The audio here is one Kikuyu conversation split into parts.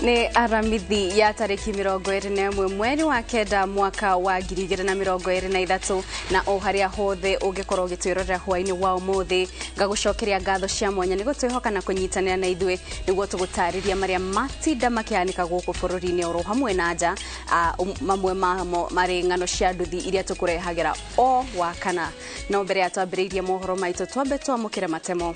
Nĩ Aramithi ya tarĩki 21 mweri wa 9 mwaka wa 2023, na o harĩa hothe ũngĩkorwo ũgĩtwĩrorera hwaĩ-inĩ wa ũmũthĩ, ngagũcokeria ngatho cia mwanya nĩ gũtwĩhoka na kũnyitanĩra na ithuĩ nĩguo tũgũtarĩria marĩa matinda makĩhanĩka gũkũ bũrũri-inĩ oro hamwe na nja. Mamwe mamo marĩ ng'ano cia nduthi iria tũkũrehagĩra o wa kana. No mbere ya twambĩrĩirie mohoro maitũ, twambe twamũkĩre matemo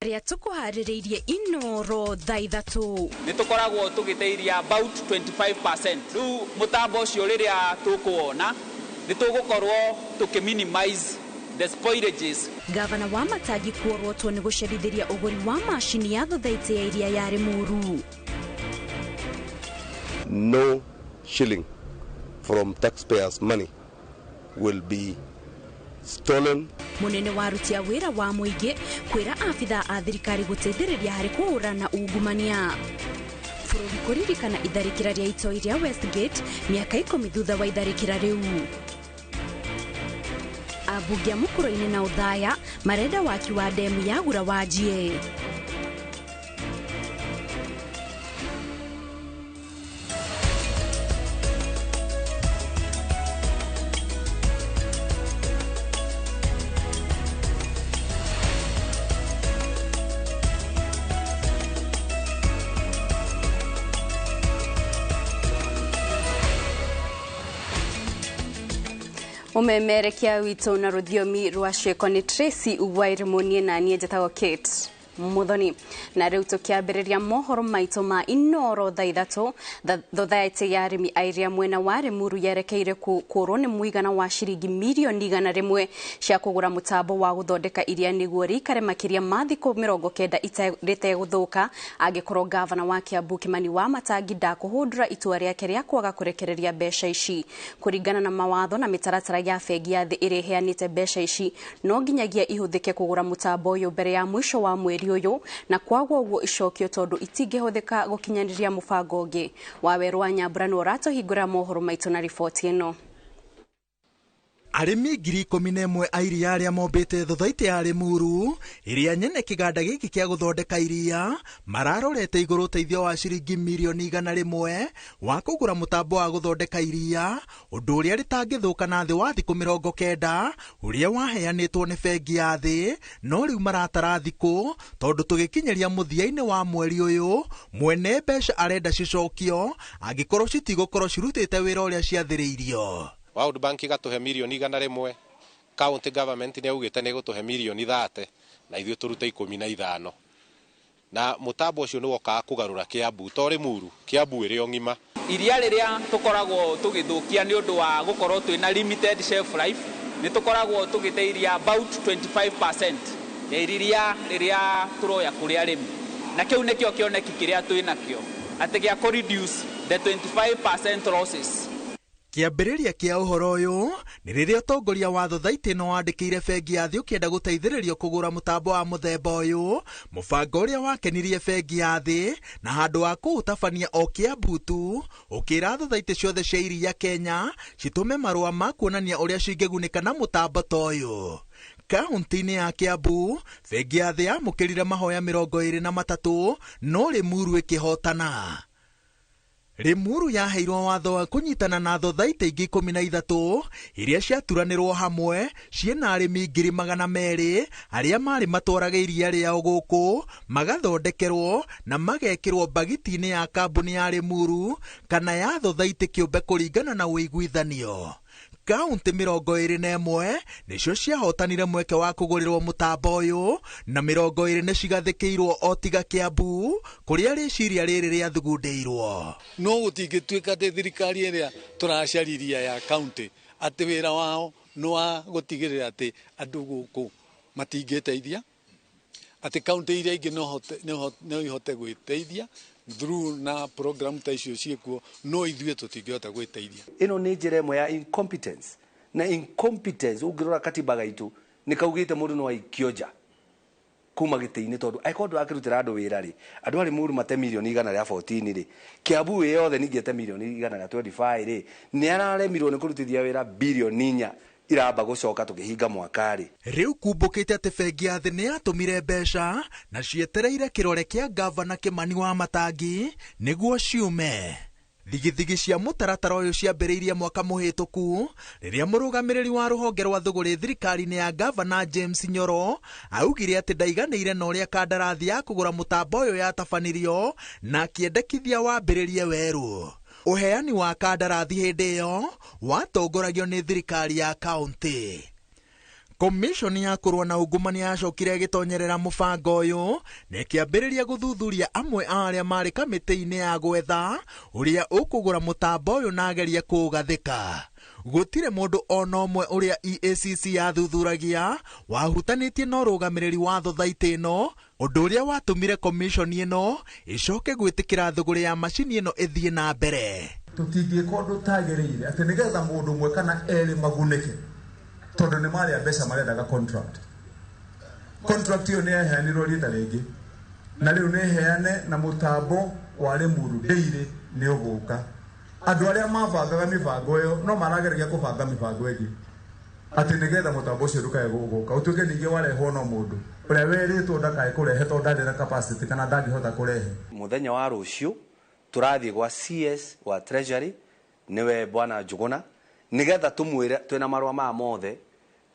rĩa tũkũharĩrĩirie Inoro thaa 3. Nĩ tũkoragwo tũgĩteithia about 25%. Rĩu mũtambo ũcio rĩrĩa tũkũwona nĩ tũgũkorwo tũkĩ minimize the spoilages. Gavana wa Matangi kuorotwo nĩ gũcerithĩria ũgũri wa macini ya thothaitĩ ya iria ya Limuru. No shilling from taxpayers' money will be stolen. Munene wa aruti a wĩra wa mũingĩ kwĩra abithaa a thirikari gũteithĩrĩria harĩ kũhũrana ungumania. Bũrũri kũririkana itharĩkĩra rĩa itoi rĩa Westgate mĩaka 10 thutha wa itharĩkĩra rĩu. Ambunge a Mũkũrũ-inĩ na Othaya marenda waki wa ndemu ya Gura wanjie. Mumemerekia witũ na rũthiomi rwa ciĩko nĩ Tracy Wairimu, niĩ na niĩ njĩtagwo Kate Muthoni. Na rĩu tũkĩambĩrĩria mohoro maitũ ma Inoro thaa 3, thothaitĩ ya arĩmi a iria mwena wa Limuru yerekeire kũrwo nĩ mũigana wa ciringi mirioni 100 cia kũgũra mũtambo wa gũthondeka iria nĩguo rĩikare makĩria ma thikũ 90 rĩtegũthũka, angĩkorwo gavana wa Kiambu Kimani wa Matangi ndakũhũndũra itua rĩake rĩa kwaga kũrekereria mbeca ici. Kũringana na mawatho na mĩtaratara ya bengi ya thĩ ĩrĩa ĩheanĩte mbeca ici, no nginyagia ihũthĩke kũgũra mũtambo ũyũ mbere ya mũico wa mweri ũyũ, na kwagwo ũguo icokio tondũ itingĩhũthĩka gũkinyanĩria mũbango ũngĩ. Wawerũ wa Nyambura nĩwe ũratũhingũra mohoro maitũ na riboti ĩno. Arĩmi 11,000 a iria arĩa mombĩte thothaitĩ ya Limuru ĩrĩa nyene kĩganda gĩkĩ kĩa gũthondeka iria mararorete igũrũ ũteithio wa ciringi mirioni 100 wa kũgũra mũtambo wa gũthondeka iria, ũndũ ũrĩa rĩtangĩthũka na thĩ wa thikũ 90 ũrĩa waheanĩtwo nĩ bengi ya thĩ, no rĩu maratara thikũ tondũ tũgĩkinyĩria mũthia-inĩ wa mweri ũyũ mwene mbeca arenda cicokio angĩkorwo citigũkorwo cirutĩte wĩra ũrĩa ciathĩrĩirio. World Bank ĩgatũhe mirioni 100, county government nĩ yaugĩte nĩ ĩgũtũhe mirioni 30 na ithuĩ tũrute 15. Na mũtambo ũcio nĩ wokaga kũgarũra Kiambu, to Limuru, Kiambu ĩrĩ o ng'ima. Iria rĩrĩa tũkoragwo tũgĩthũkia nĩ ũndũ wa gũkorwo twĩna limited shelf life, nĩ tũkoragwo tũgĩteithia about 25% ya iria rĩrĩa tũroya kũrĩ arĩmi. Na kĩu nĩkĩo kĩoneki kĩrĩa twĩnakĩo, atĩ gĩa kũ reduce the 25% losses. Kĩambĩrĩria kĩa ũhoro ũyũ nĩ rĩrĩa ũtongoria wa thothaitĩ ĩno wandĩkĩire bengi ya thĩ ũkĩenda gũteithĩrĩrio kũgũra mũtambo wa mũthemba ũyũ, mũbango ũrĩa wakenirie bengi ya thĩ, na handũ wa kũũtabania o Kiambu tu, ũkĩra thothaitĩ ciothe cia iria Kenya citũme marũa ma kuonania ũrĩa cingĩgunĩka na mũtambo ta ũyũ. Kaunti-inĩ ya Kiambu, bengi ya thĩ yamũkĩrire mahoya 23, no Limuru ĩkĩhotana. Limuru yaheirwo watho wa kũnyitana na thothaitĩ ingĩ 13 iria ciaturanĩrwo hamwe ciĩna arĩmi 200,000 arĩa marĩ matwarage iria rĩao gũkũ magathondekerwo na magekĩrwo mbagiti-inĩ ya kambuni ya Limuru kana ya thothaitĩ kĩũmbe kũringana na ũiguithanio. Kaunti 21 nĩcio ciahotanire mweke wa kũgũrĩrwo mũtambo ũyũ na 20 nĩcigathĩkĩirwo o tiga Kiambu kũrĩa rĩciria rĩrĩ rĩathugundĩirwo. No gũtingĩtuĩka atĩ thirikari ĩrĩa tũracariria ya kaunti atĩ wĩra wao nĩ wa gũtigĩrĩra atĩ andũ gũkũ matingĩteithia, atĩ kaunti iria ingĩ no ihote gwĩteithia through na program ta icio ciĩkuo, no ithuĩ tũtingĩhota gwĩteithia. Ĩno nĩ njĩra ĩmwe ya incompetence, na incompetence ũngĩrora katiba gaitũ nĩ kaugĩte mũndũ no aikio nja kuma gĩtĩ-inĩ tondũ angĩkorwo ndũrakĩrutĩra andũ wĩra rĩ, andũ a Limuru mate mirioni 114 rĩ, Kiambu ĩ yothe ningĩ ĩte mirioni 125 rĩ, nĩ araremirwo nĩ kũrutithia wĩra birioni 4 iramba gũcoka tũkĩhinga mwaka rĩ. Rĩu kumbũkĩte atĩ bengi ya thĩ nĩ yatũmire mbeca na cietereire kĩrore kĩa ngavana Kĩmani wa Matangi nĩguo ciume. Thigithigi cia mũtaratara ũyũ ciambĩrĩirie mwaka mũhĩtũku rĩrĩa mũrũgamĩrĩri wa rũhonge rwa thũgũrĩ thirikari-inĩ ya ngavana James Nyoro augire atĩ ndaiganĩire na ũrĩa kandarathi ya kũgũra mũtambo ũyũ yatabanirio na akĩendekithia wambĩrĩrie werũ. Ũheani wa kandarathi hĩndĩ ĩyo watongoragio nĩ thirikari ya kaũntĩ. Komishoni ya kũrũa na ungumania yacokire ĩgĩtonyerera mũbango ũyũ na ĩkĩambĩrĩria gũthuthuria amwe a arĩa marĩ kamĩtĩ-inĩ ya gwetha ũrĩa ũkũgũra mũtambo ũyũ na agerie kũũgathĩka. Gũtirĩ mũndũ ona ũmwe ũrĩa EACC yathuthuragia wahutanĩtie na ũrũgamĩrĩri wa thothaitĩ ĩno, ũndũ ũrĩa watũmire komishoni ĩno ĩcoke gwĩtĩkĩra thũgũrĩ ya macini ĩno ĩthiĩ na mbere. Tũtingĩka ũndũ ũtagĩrĩire atĩ nĩgetha mũndũ ũmwe kana erĩ magunĩke tondũ nĩ marĩa mbeca marendaga contract. Contract ĩyo nĩ yaheanirwo rita rĩngĩ na rĩu nĩ heane na mũtambo wa Limuru Dairy nĩ ũgũka. Andũ arĩa mabangaga mĩbango ĩyo no marageragia kũbanga mĩbango ĩngĩ atĩ nĩgetha mũtambo ũcio ndũkae gũka ũtuĩke ningĩ warehwo no mũndũ ũrĩa werĩtwo ndakae kũrehe tondũ ndarĩ na capacity kana ndangĩhota kũrehe. Mũthenya wa rũciũ tũrathiĩ gwa CS wa Treasury nĩwe Bwana Njuguna nĩgetha tũmwĩre twĩna marũa maya mothe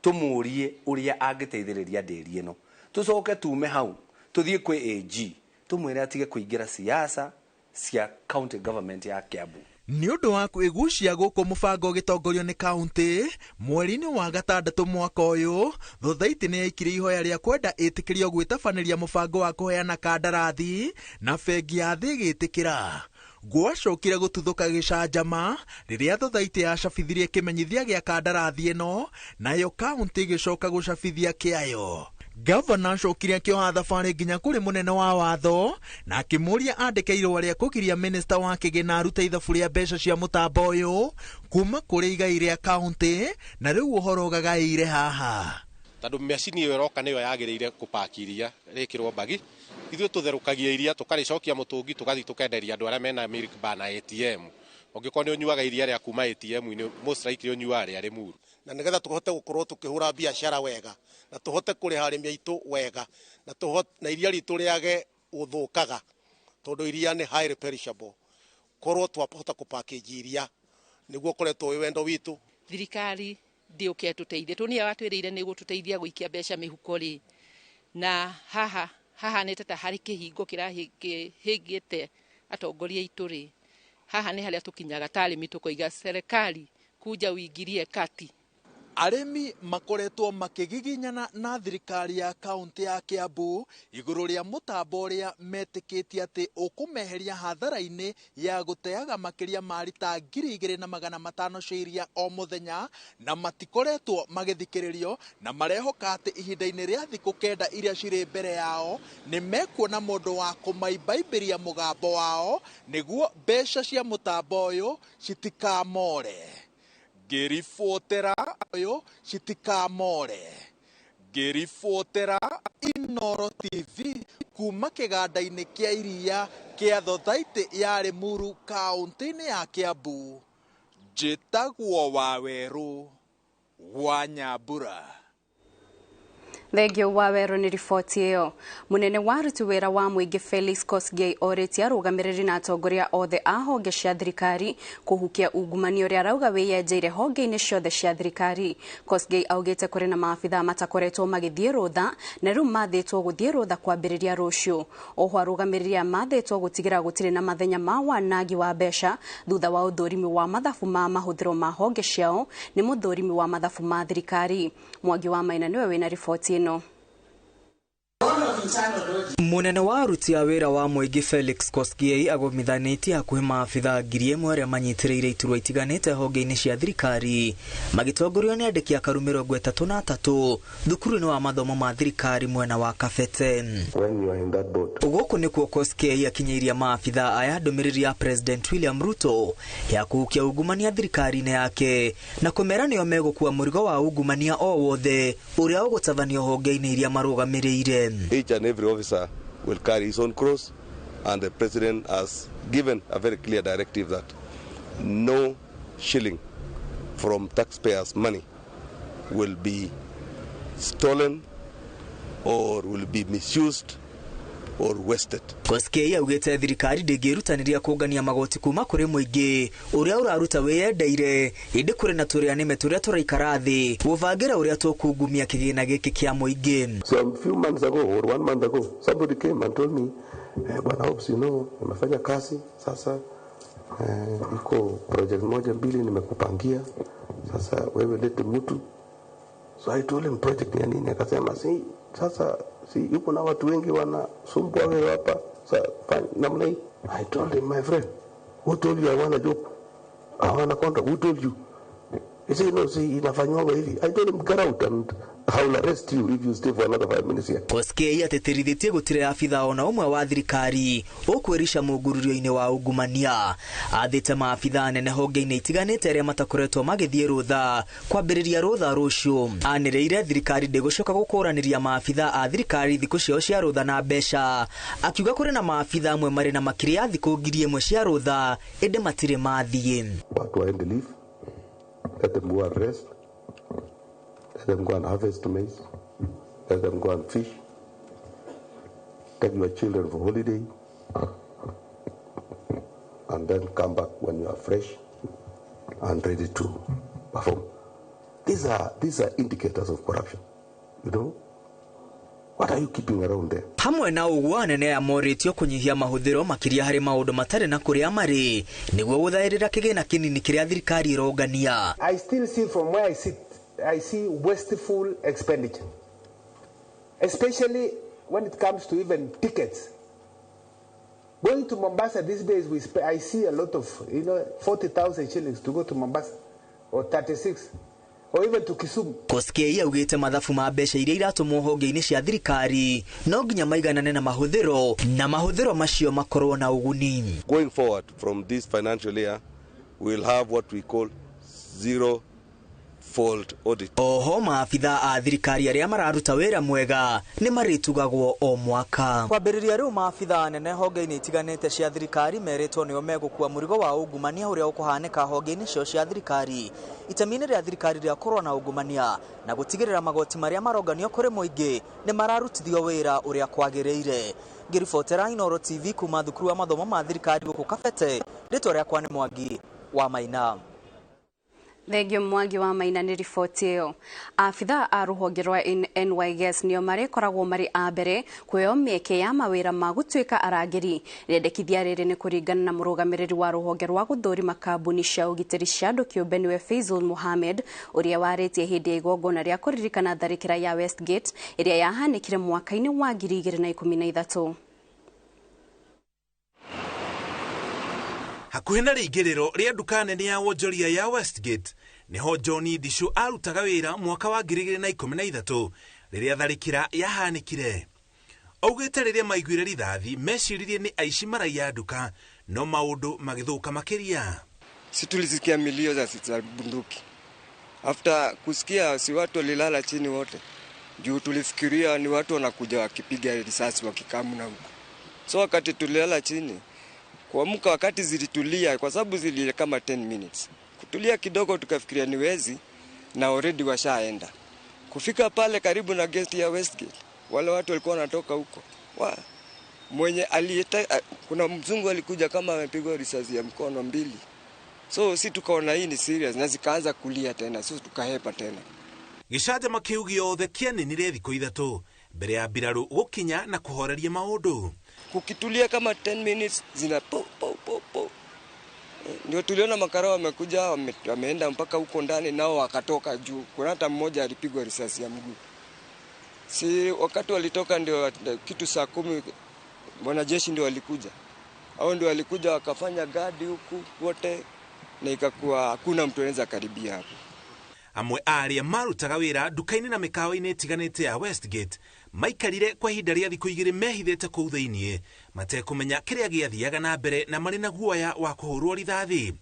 tũmũrie ũrĩa angĩteithĩrĩria ndĩri ĩno. Tũcoke tume hau tũthiĩ kwĩ AG tũmwĩre atige kũingĩra siasa cia county government ya Kiambu. Nĩ ũndũ wa kwĩgucia gũkũ mũbango ũgĩtongorio nĩ kaũntĩ mweri-inĩ wa gatandatũ mwaka ũyũ, thothaitĩ nĩ yaikirie ihoya rĩa kwenda ĩtĩkĩrio gwĩtabanĩria mũbango wa kũheana kandarathi na bengi ya thĩ ĩgĩtĩkĩra. Gwacokire gũtuthũka gĩcanjama rĩrĩa thothaitĩ yacabithirie kĩmenyithia gĩa kandarathi ĩno nayo kaũntĩ ĩgĩcoka gũcabithia kĩayo. Gavana acokire akĩoha thabarĩ nginya kũrĩ mũnene wa watho na akĩmũria andĩke irũa rĩa kũgiria minista wa kĩgĩna arute ithabu rĩa mbeca cia mũtambo ũyũ kuma kũrĩ igai rĩa kaũntĩ na rĩu ũhoro ũgagaĩire haha. Tondũ macini ĩyo ĩroka nĩyo yagĩrĩire kũpaki iria rĩkĩrwo mbagi, ithuĩ tũtherũkagia iria tũkarĩcokia mũtũngi tũgathiĩ tũkenderia andũ arĩa mena milk bar na ATM. Ũngĩkorwo nĩ ũnyuaga iria rĩa kuma ATM-inĩ most likely ũnyuaga rĩa Limuru. Na nĩgetha tũhote gũkorwo tũkĩhũra biacara wega na tũhote kũrĩha arĩmi aitũ wega na tũhote na iria ritũ rĩage gũthũkaga tondũ iria nĩ highly perishable, korwo twahota kũpackage iria nĩguo koretwo wĩ wendo witũ. Thirikari ndĩũke tũteithie tũ nĩyo watwĩrĩire nĩ gũtũteithia gũikia mbeca mĩhuko rĩ, na haha hahanĩte ta harĩ kĩhingo kĩrahĩngĩte atongoria aitũ rĩ, haha nĩ harĩa tũkinyaga ta arĩmi tũkoiga serikali kuja uingirie kati. Arĩmi makoretwo makĩgiginyana na thirikari ya kaũntĩ ya Kiambu igũrũ rĩa mũtambo ũrĩa metĩkĩtie atĩ ũkũmeheria hathara-inĩ ya gũteaga makĩria ma rita 2500 cia iria o mũthenya, na matikoretwo magĩthikĩrĩrio na marehoka atĩ ihinda-inĩ rĩa thikũ 9 iria cirĩ mbere yao nĩ mekuona mũndũ wa kũmaimbaimbĩria mũgambo wao nĩguo mbeca cia mũtambo ũyũ citikamore. Ngĩribotera ũyũ citikamore. Ngĩribotera Inooro TV kuma kĩganda-inĩ kĩa iria kĩa thothaitĩ ya Limuru kaũntĩ-inĩ ya Kiambu. Njĩtagwo Wawerũ wa Nyambura. Thengio Wawerũ nĩ riboti ĩyo. Mũnene wa aruti wĩra wa mũingĩ Felix Kosgei orĩtie arũgamĩrĩri na atongoria othe a honge cia thirikari kũhukia ungumania ũrĩa arauga wĩyenjeire honge-inĩ ciothe cia thirikari. Kosgei augĩte kũrĩ na maabithaa matakoretwo magĩthiĩ rũtha na rĩu mathĩtwo gũthiĩ rũtha kwambĩrĩria rũciũ. Oho arũgamĩrĩri aya mathĩtwo gũtigĩra gũtirĩ na mathenya ma wanangi wa mbeca thutha wa ũthũrimi wa mathabu ma mahũthĩro ma honge ciao nĩ mũthũrimi wa mathabu ma thirikari. Mwangi wa Maina nĩwe wĩna riboti ĩno. Munene wa aruti a wĩra wa mũingĩ Felix Kosgei agomithanĩtie hakuhĩ maabithaa 1000 arĩa manyitĩrĩire iturwa itiganĩte honge-inĩ cia thirikari magĩtongorio nĩ andĩki akaru 33 thukuru-inĩ wa mathomo ma thirikari mwena wa Kabete. Gũkũ nĩkuo Kosgei akinyĩirie maabithaa aya ndũmĩrĩri ya President William Ruto ya kũhukia ungumania thirikari-inĩ yake na kũmera nĩo megũkua mũrigo wa ungumania o wothe ũrĩa ũgũtabanio honge-inĩ iria marũgamĩrĩire. Each and every officer will carry his own cross, and the president has given a very clear directive that no shilling from taxpayers' money will be stolen or will be misused or wasted. Koskei augĩte thirikari ndĩngĩrutanĩria kũngania magoti kuma kũrĩ mũingĩ ũrĩa ũraruta wĩyendeire, ĩndĩ kũrĩ na tũrĩa nĩme tũrĩa tũraikara thĩ gũbangĩra ũrĩa tũkungumia kĩgĩna gĩkĩ kĩa mũingĩ. So a few months ago or 1 month ago, somebody came and told me, Bwana Hobbs, you know, nimefanya kazi sasa, iko project moja mbili nimekupangia, sasa wewe lete mtu. So I told him project ya nini? Akasema si sasa si yuko na watu wengi wanasumbua wewe hapa, sasa fanya namna hii. I told him, my friend, who told you I want a job? I want a contract. Who told you? He said, no, see, inafanywa hivi. I told him, get out and I will arrest you if you stay for another 5 minutes here. Koskei atĩtĩrithĩtie gũtirĩ abitha ona ũmwe wa thirikari ũkwĩrica mũngũrũrio-inĩ wa ungumania. Athĩte maabitha anene honge-inĩ itiganĩte arĩa matakoretwo magĩthiĩ rũtha kwambĩrĩria rũtha rũciũ. Anĩrĩire thirikari ndĩgũcoka gũkũranĩria maabitha a thirikari thikũ ciao cia rũtha na mbeca, akiuga kũrĩ na maabitha amwe marĩ na makiri ya thikũ 1000 cia rũtha ĩndĩ matirĩ mathiĩ. Watu waende leave. Let them go and rest. Let them go and harvest maize. Let them go and fish. Take your children for holiday. And then come back when you are fresh and ready to perform. These are indicators of corruption. You know? What are you keeping around there? Hamwe na ũguo anene aya morĩtio kũnyihia mahũthĩro makĩria harĩ maũndũ matarĩ na kũrĩa marĩ nĩguo gũthaĩrĩra kĩgĩna kĩnini kĩrĩa thirikari ĩrongania. I still see from where I sit, I see wasteful expenditure, especially when it comes to even tickets. Going to Mombasa these days, I see a lot of, 40,000 shillings to go to Mombasa, or 36. Or even to Kisumu. Koskei augĩte mathabu ma mbeca iria iratũmwo honge-inĩ cia thirikari no nginya maiganane na mahũthĩro, na mahũthĩro macio makorwo na ũguni. Going forward from this financial year, we'll have what we call zero fault audit. Oho maabitha a thirikari arĩa mararuta wĩra mwega nĩ marĩtugagwo o mwaka. Kwambĩrĩria rĩu maabitha anene honge-inĩ itiganĩte cia thirikari merĩtwo nĩo megũkua mũrigo wa ungumania ũrĩa ũkũhanĩka honge-inĩ cio cia thirikari. Itemi-inĩ rĩa thirikari rĩa kũrũa na ungumania na gũtigĩrĩra magoti marĩa maronganio kũrĩ mũingĩ nĩ mararutithio wĩra ũrĩa kwagĩrĩire. Ngĩribotera Inooro TV kuma thukuru wa mathomo ma thirikari gũkũ Kabete, rĩtwa rĩakwa nĩ Mwangi wa Maina. Thengio Mwangi wa Maina nĩ riboti ĩyo. Abitha a rũhonge rwa NYS nĩo marĩkoragwo marĩ a mbere kwĩo mĩeke ya mawĩra ma gũtuĩka arangĩri. Rĩendekithia rĩrĩ nĩ kũringana na mũrũgamĩrĩri wa rũhonge rwa gũthũrima kambuni cia ũgitĩri cia andũ kĩũmbe nĩwe Faisal Mohamed, ũrĩa warĩtie hĩndĩ ya igongona rĩa kũririkana tharĩkĩra ya Westgate ĩrĩa yahanĩkire mwaka-inĩ wa 2013. Hakuhĩ na rĩingĩrĩro rĩa nduka nene ya wonjoria ya Westgate nĩho John Ndicũ arutaga wĩra mwaka wa 2013 rĩrĩa tharĩkĩra yahanĩkire. Augĩte rĩrĩa maiguire rithathi meciririe nĩ aici maraiya nduka, no maũndũ magĩthũka makĩria. Si tulisikia milio za bunduki. After kusikia si watu walilala chini wote. Juu tulifikiria ni watu wanakuja wakipiga risasi wakikamu na huko. So wakati tulilala chini kuamka wakati zilitulia, kwa sababu zilile kama 10 minutes. Kutulia kidogo tukafikiria ni wezi na already washaenda. Kufika pale karibu na gate ya Westgate, wale watu walikuwa wanatoka huko. Mwenye aliyeta, kuna mzungu alikuja kama amepigwa risasi ya mkono 2. So si tukaona hii ni serious na zikaanza kulia tena, so tukahepa tena. Gĩcanjama kĩu gĩothe kĩaninire thikũ 3 mbere ya mbirarũ gũkinya na kũhoreria maũndũ. Kukitulia kama 10 minutes zina po po po po. Ndio tuliona makarao wamekuja wameenda mpaka huko ndani nao wakatoka juu. Kuna hata mmoja alipigwa risasi ya mguu. Si wakati walitoka ndio kitu saa 10 wanajeshi ndio walikuja. Hao ndio walikuja wakafanya guard huku wote na ikakuwa hakuna mtu anaweza karibia hapo. Amwe arĩa marutaga wĩra nduka-inĩ na mĩkawa-inĩ ĩtiganĩte ya Westgate maikarire kwa ihinda rĩa thikũ 2 mehithĩte kũu thĩinĩ matekũmenya kĩrĩa gĩathiaga na mbere na marĩ na guoya wa kũhũrwo rithathi.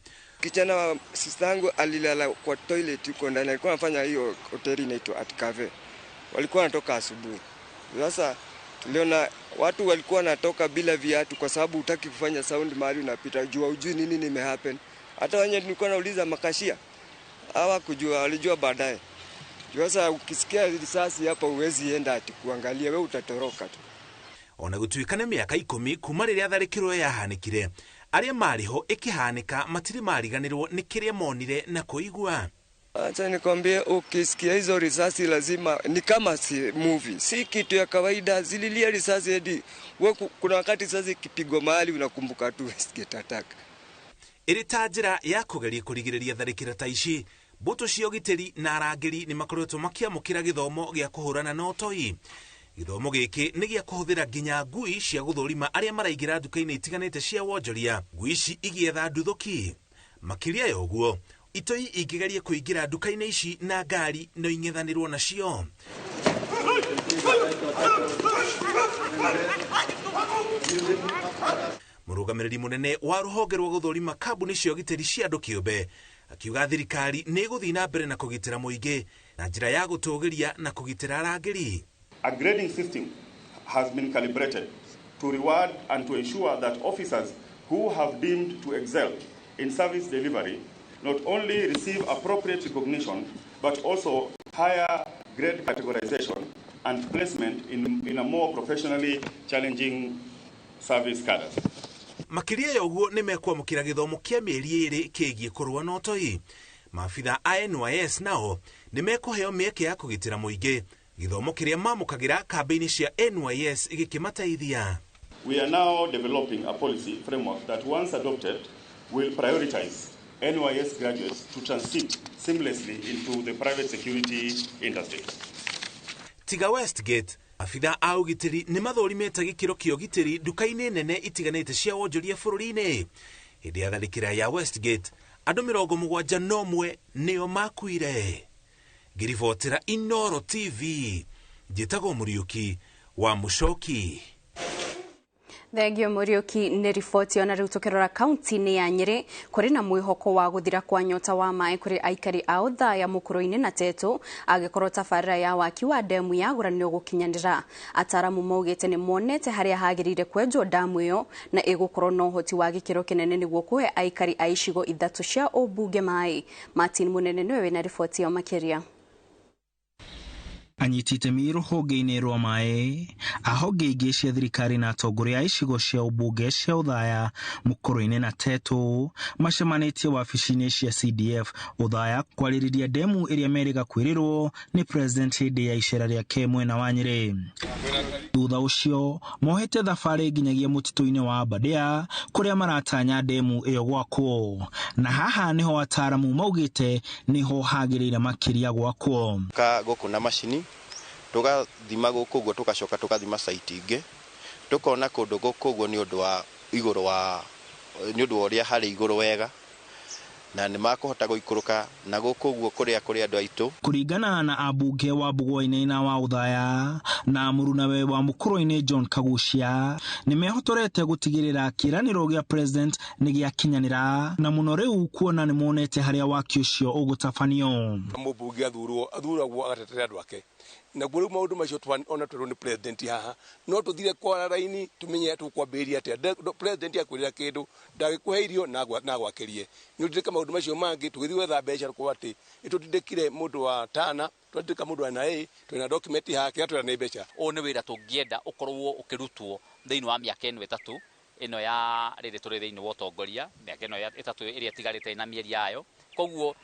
Kijana sister yangu alilala kwa toilet huko ndani, alikuwa anafanya hiyo hoteli inaitwa Art Cafe. Walikuwa wanatoka asubuhi. Sasa tuliona watu walikuwa wanatoka bila viatu kwa sababu hutaki kufanya sound mahali unapita, jua hujui nini nimehappen. Hata wenyewe nilikuwa nauliza makashia hawakujua, walijua baadaye. Sasa ukisikia risasi hapa huwezi enda ati kuangalia, wewe utatoroka tu. Ona gũtuĩka nĩ mĩaka 10 kuma rĩrĩa tharĩkĩro yahanĩkire, arĩa marĩ ho ĩkĩhanĩka matirĩ mariganĩrwo nĩ kĩrĩa monire na kũigua. Acha nikwambie, ukisikia hizo risasi lazima ni kama si movie, si kitu ya kawaida. Zililia risasi hadi kuna wakati risasi ikipigwa mahali unakumbuka tu Westgate attack. Ĩrĩ ta njĩra ya kũgeria kũrigĩrĩria tharĩkĩra ta ici, mbũtũ cia ũgitĩri na arangĩri nĩ makoretwo makĩamũkĩra gĩthomo gĩa kũhũrana na ũtoi. Gĩthomo gĩkĩ nĩ gĩa kũhũthĩra nginya ngui cia gũthũrima arĩa maraingĩra nduka-inĩ itiganĩte cia wonjoria, ngui ici igĩetha nduthũki. Makĩria ya ũguo, itoi ingĩgeria kũingĩra nduka-inĩ ici na ngari no ing'ethanĩrwo nacio. Mũrũgamĩrĩri mũnene wa rũhonge rwa gũthũrima kambuni cia ũgitĩri cia andũ kĩũmbe akiuga thirikari nĩ ĩgũthiĩ na mbere na kũgitĩra mũingĩ na njĩra ya gũtũgĩria na kũgitĩra arangĩri. A grading system has been calibrated to reward and to ensure that officers who have deemed to excel in service delivery not only receive appropriate recognition but also higher grade categorization and placement in a more professionally challenging service cadre. Makĩria ya ũguo nĩ mekwamũkĩra gĩthomo kĩa mĩeri 2 kĩgiĩ kũrũa na ũtoi. Maabitha a NYS nao nĩ mekũheo mĩeke ya kũgitĩra mũingĩ, gĩthomo kĩrĩa mamũkagĩra kambĩ-inĩ cia NYS gĩkĩmateithia. We are now developing a policy framework that once adopted will prioritize NYS graduates to transit seamlessly into the private security industry. Tiga Westgate, abitha a ũgitĩri nĩ mathũrimĩte gĩkĩro kĩa ũgitĩri nduka-inĩ nene itiganĩte cia wonjoria bũrũri-inĩ. Hĩndĩ ya tharĩkĩra ya Westgate, andũ 71 nĩo makuire. Ngĩribotera Inooro TV, njĩtagwo Mũriũki wa Mũcoki. Thengio Mũriũki nĩ riboti. Ona rĩu tũkĩrora kaunti-inĩ ya Nyĩrĩ, kũrĩ na mwĩhoko wa gũthira kwa nyota wa maĩ kũrĩ aikari a Othaya, Mũkũrũ-inĩ na Tetũ angĩkorwo tabarĩra ya waki wa ndemu ya Gũra nĩ ũgũkinyanĩra. Ataaramu maugĩte nĩ monete harĩa hagĩrĩire kwenjwo ndamu ĩyo na ĩgũkorwo na ũhoti wa gĩkĩro kĩnene nĩguo kũhe aikari a icigo 3 cia ũmbunge maĩ. Martin Mũnene nĩwe wĩna riboti ĩyo makĩria. Anyiti itemi rũhonge-inĩ rwa maĩ, ahonge ingĩ cia thirikari na atongoria a icigo cia ũmbunge cia Othaya, Mũkũrũ-inĩ na Tetũ macemanĩtie wabici-inĩ cia CDF Othaya kwarĩrĩria ndemu ĩrĩa merĩga kwĩrĩrwo nĩ president hĩndĩ ya icera rĩake mwena wa Nyĩrĩ. Thutha ũcio mohete thabarĩ nginyagia mũtitũ-inĩ wa Aberdare kũrĩa maratanya ndemu ĩyo gwakwo, na haha nĩho ataaramu maugĩte nĩho hagĩrĩire makĩria gwakwo. Gũkũ na macini tũgathima gũkũ ũguo, tũgacoka tũgathima site ingĩ, tũkona kũndũ gũkũ ũguo nĩ ũndũ wa igũrũ wa nĩ ũndũ wa ũrĩa harĩ igũrũ wega, na nĩ makũhota gũikũrũka na gũkũ ũguo kũrĩa kũrĩ andũ aitũ. Kũringana na ambunge wa Bugwa-inĩ na wa Othaya na mũrunawe wa Mũkũrũ-inĩ John Kagucia, nĩ mehotorete gũtigĩrĩra kĩĩranĩro gĩa president nĩ gĩakinyanĩra, na mũno rĩu kuona nĩ monete harĩa waki ũcio ũgũtabanio. Mũmbunge athurwo athuragwo agatetera andũ ake, naguo rĩu maũndũ macio ona twerwo nĩ president haha no tũthire kwara raini tũmenye tũkwambĩrĩria atĩa. President akwĩrĩra kĩndũ ndagĩkũhe irio na agwakĩrie. Nĩ ũndirĩka maũndũ macio mangĩ tũgĩthiĩ gwetha mbeca kwa atĩ nĩtũtindĩkire mũndũ wa Tana, twatindĩka mũndũ wa NIA, twĩna document haha kĩrĩa twĩna nĩ mbeca. Ũyũ nĩ wĩra tũngĩenda ũkorwo ũkĩrutwo thĩinĩ wa mĩaka ĩno 3 ĩno ya rĩrĩ tũrĩ thĩinĩ wa ũtongoria, mĩaka ĩno 3 ĩrĩa ĩtigarĩte na mĩeri yayo. Koguo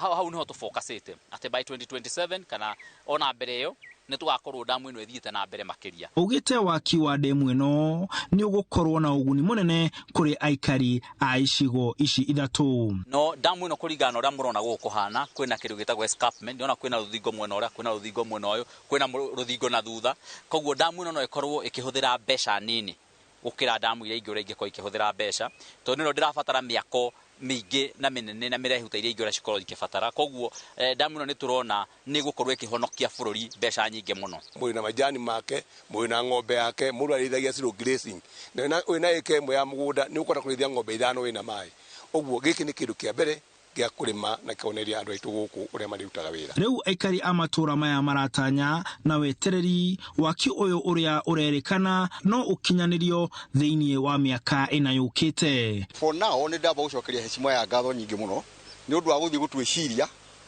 hau nĩho tũfocusĩte atĩ by 2027 kana ona mbere ĩyo nĩ tũgakorwo ndamu ĩno ĩthiĩte na mbere makĩria. Augĩte waki wa ndemu ĩno nĩ ũgũkorwo na ũguni mũnene kũrĩ aikari a icigo ici 3. No ndamu ĩno kũringana na ũrĩa mũrona gũkũ kũhana, kwĩna kĩndũ gĩtagwo escarpment, ndĩrona kwĩna rũthingo mwena ũrĩa, kwĩna rũthingo mwena ũyũ, kwĩna rũthingo na thutha. Koguo ndamu ĩno no ĩkorwo ĩkĩhũthĩra mbeca nini gũkĩra ndamu iria ingĩ ũrĩa ingĩkorwo ikĩhũthĩra mbeca, tondũ nĩno ndĩrabatara mĩako mĩingĩ na mĩnene na mĩraihu ta iria ingĩ ũrĩa cikorwo ikĩbatara. Koguo ndamu ĩno nĩ tũrona nĩ gũkorwo ĩkĩhonokia bũrũri mbeca nyingĩ mũno. Mũrĩ na majani make, mũrĩ na ng'ombe yake, mũndũ arĩithagia slow grazing, na wĩna ĩka ĩmwe ya mũgũnda nĩ ũkũhota kũrĩithia ng'ombe 5 wĩna maĩ. Ũguo gĩkĩ nĩ kĩndũ kĩa mbere gĩa kũrĩma na kĩonereria andũ aitũ gũkũ ũrĩa marĩrutaga wĩra. Rĩu aikari a matũra maya maratanya na wetereri waki ũyũ ũrĩa ũrerĩkana no ũkinyanĩrio thĩinĩ wa mĩaka 4 yũkĩte. For now nĩ ndamba gũcokeria heshima ya ngatho nyingĩ mũno nĩ ũndũ wa gũthiĩ gũtwĩciria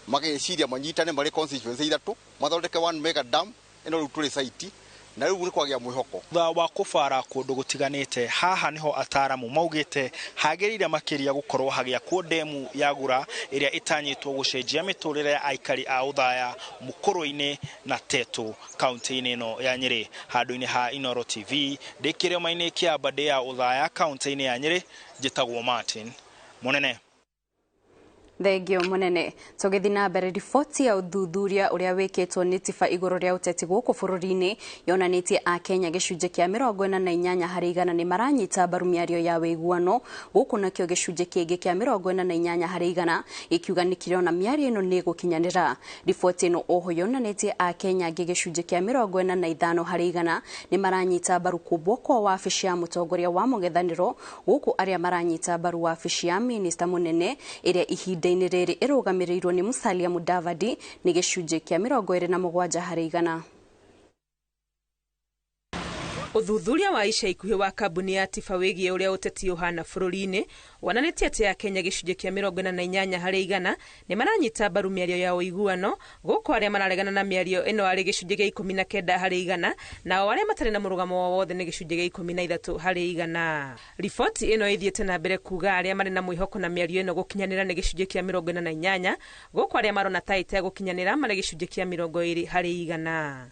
Mageciria manyitane marĩ constituency 3 mathondeke 1 mega dam ĩno rĩu tũrĩ site na rĩu nĩ kwagĩa mwĩhoko. Thutha wa kũbara kũndũ gũtiganĩte, haha nĩho ataramu maugĩte hagĩrĩire makĩria gũkorwo hagĩakwo ndemu ya Gura ĩrĩa ĩtanyĩtwo gũcenjia mĩtũrĩre ya aikari a Othaya, Mũkũrũ-inĩ na Tetu kaunti-inĩ ĩno ya Nyĩrĩ. Handũ-inĩ ha Inooro TV ndĩ kĩrĩma-inĩ kĩa Mbandĩ ya Othaya kaunti-inĩ ya Nyĩrĩ, njĩtagwo Martin Mũnene. Thengio munene. Tũgĩthiĩ na mbere, riboti ya ũthuthuria ũrĩa wĩkĩtwo nĩ TIFA igũrũ rĩa ũteti gũkũ bũrũri-inĩ yonanĩtie akenya gĩcunjĩ kĩa 48 harĩ igana nĩ maranyita mbaru mĩario ya wĩiguano gũkũ, nakĩo gĩcunjĩ kĩngĩ kĩa 48 harĩ igana gĩkiuga nĩ kĩrona mĩario ĩno nĩ ĩgũkinyanĩra. Riboti ĩno oho yonanĩtie akenya angĩ gĩcunjĩ kĩa 45 harĩ igana nĩ maranyita mbaru kũmbwo kwa wabici ya mũtongoria wa mũng'ethanĩro gũkũ arĩa maranyita mbaru wabici ya minista mũnene ĩrĩa ihinda rĩrĩ ĩrũgamĩrĩirwo nĩ Musalia Mudavadi nĩ gĩcunjĩ kĩa 27 harĩ igana. Ũthuthuria wa ica ikuhĩ wa kambuni ya TIFA wĩgiĩ ũrĩa ũteti ũhana bũrũri-inĩ wonanĩtie atĩ akenya gĩcunjĩ kĩa 48 harĩ igana nĩ maranyita mbaru mĩario ya ũiguano gũkũ arĩa mararegana na mĩario ĩno arĩ gĩcunjĩ kĩa 19 harĩ igana, nao arĩa matarĩ na mũrũgamo o wothe nĩ gĩcunjĩ kĩa 13 harĩ igana. Riboti ĩno ĩthiĩte na mbere kuga arĩa marĩ na mwĩhoko na mĩario ĩno gũkinyanĩra nĩ gĩcunjĩ kĩa 48 gũkũ arĩa marona ta ĩtegũkinyanĩra marĩ gĩcunjĩ kĩa 20 harĩ igana.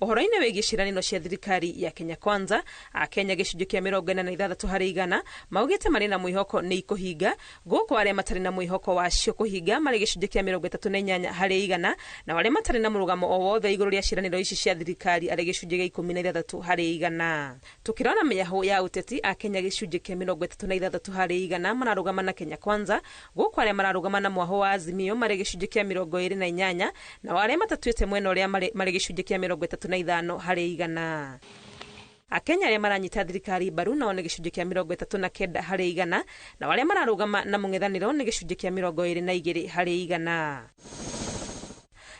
Ũhoro-inĩ wĩgiĩ ciĩranĩro cia thirikari ya Kenya Kwanza, akenya gĩcunjĩ kĩa 46 harĩ igana maugĩte marĩ na mwĩhoko nĩ ikũhinga gũkũ arĩa matarĩ na mwĩhoko wacio kũhinga marĩ gĩcunjĩ kĩa 38 harĩ igana, na arĩa matarĩ na mũrũgamo o wothe igũrũ rĩa ciĩranĩro ici cia thirikari arĩ gĩcunjĩ kĩa 16 harĩ igana. Tukĩrora mĩahũ ya ũteti, akenya gĩcunjĩ kĩa 36 harĩ igana mararũgama na Kenya Kwanza gũkũ arĩa mararũgama na mwahũ wa Azimio marĩ gĩcunjĩ kĩa 28, na arĩa matatuĩte mwena ũrĩa marĩ gĩcunjĩ kĩa 35 harĩ igana. Akenya arĩa maranyita thirikari mbaru nao nĩ gĩcunjĩ kĩa 39 harĩ igana, na arĩa mararũgama na mũng'ethanĩro nĩ gĩcunjĩ kĩa 22 harĩ igana.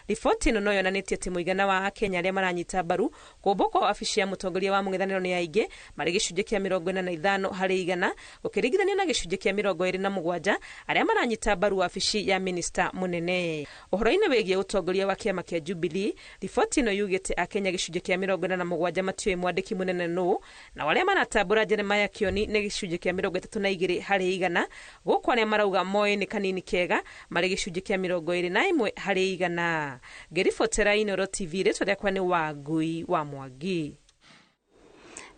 Riboti ĩno no yonanĩtie atĩ mũigana wa akenya arĩa maranyita mbaru kũmbwo kwa wabici ya mũtongoria wa mũng'ethanĩro nĩ aingĩ marĩ gĩcunjĩ kĩa 45 harĩ igana gũkĩringithanio na gĩcunjĩ kĩa 27 arĩa maranyita mbaru wabici ya minista mũnene. Ũhoro-inĩ wĩgiĩ ũtongoria wa kĩama kĩa Jubilee, riboti ĩno yugĩte akenya gĩcunjĩ kĩa 47 matiũĩ mwandĩki mũnene nũ, na arĩa maratambũra Jeremiah Kioni nĩ gĩcunjĩ kĩa 32 harĩ igana gũkũ arĩa marauga moĩ nĩ kanini kega marĩ gĩcunjĩ kĩa 21 harĩ igana. Ngĩribotera Inooro TV, rĩtwa rĩakwa nĩ Wangui wa Mwangi.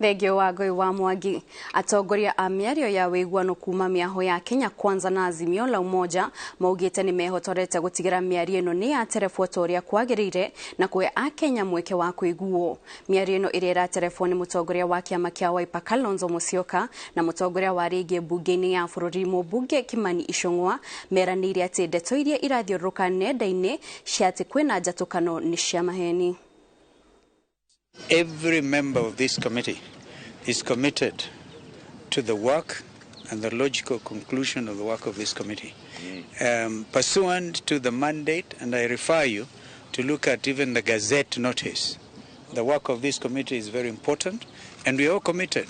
Thengio Wangui wa Mwangi. Atongoria a mĩario ya wĩiguano kuma mĩaho ya Kenya Kwanza na Azimio la Umoja maugĩte nĩ mehotorete gũtigĩra mĩario ĩno nĩ yaterebwo ta ũrĩa kwagĩrĩire na kũhe akenya mweke wa kũiguo. Mĩario ĩno ĩrĩa ĩraterebwo nĩ mũtongoria wa kĩama kĩa Wiper Kalonzo Musyoka na mũtongoria wa rĩngĩ mbunge-inĩ ya bũrũri mũmbunge Kimani Ichung'wa meranĩire atĩ ndeto iria irathiũrũrũka nenda-inĩ cia atĩ kwĩna njatũkano nĩ cia maheni. Every member of this committee is committed to the work and the logical conclusion of the work of this committee. Pursuant to the mandate, and I refer you to look at even the Gazette notice, the work of this committee is very important, and we are committed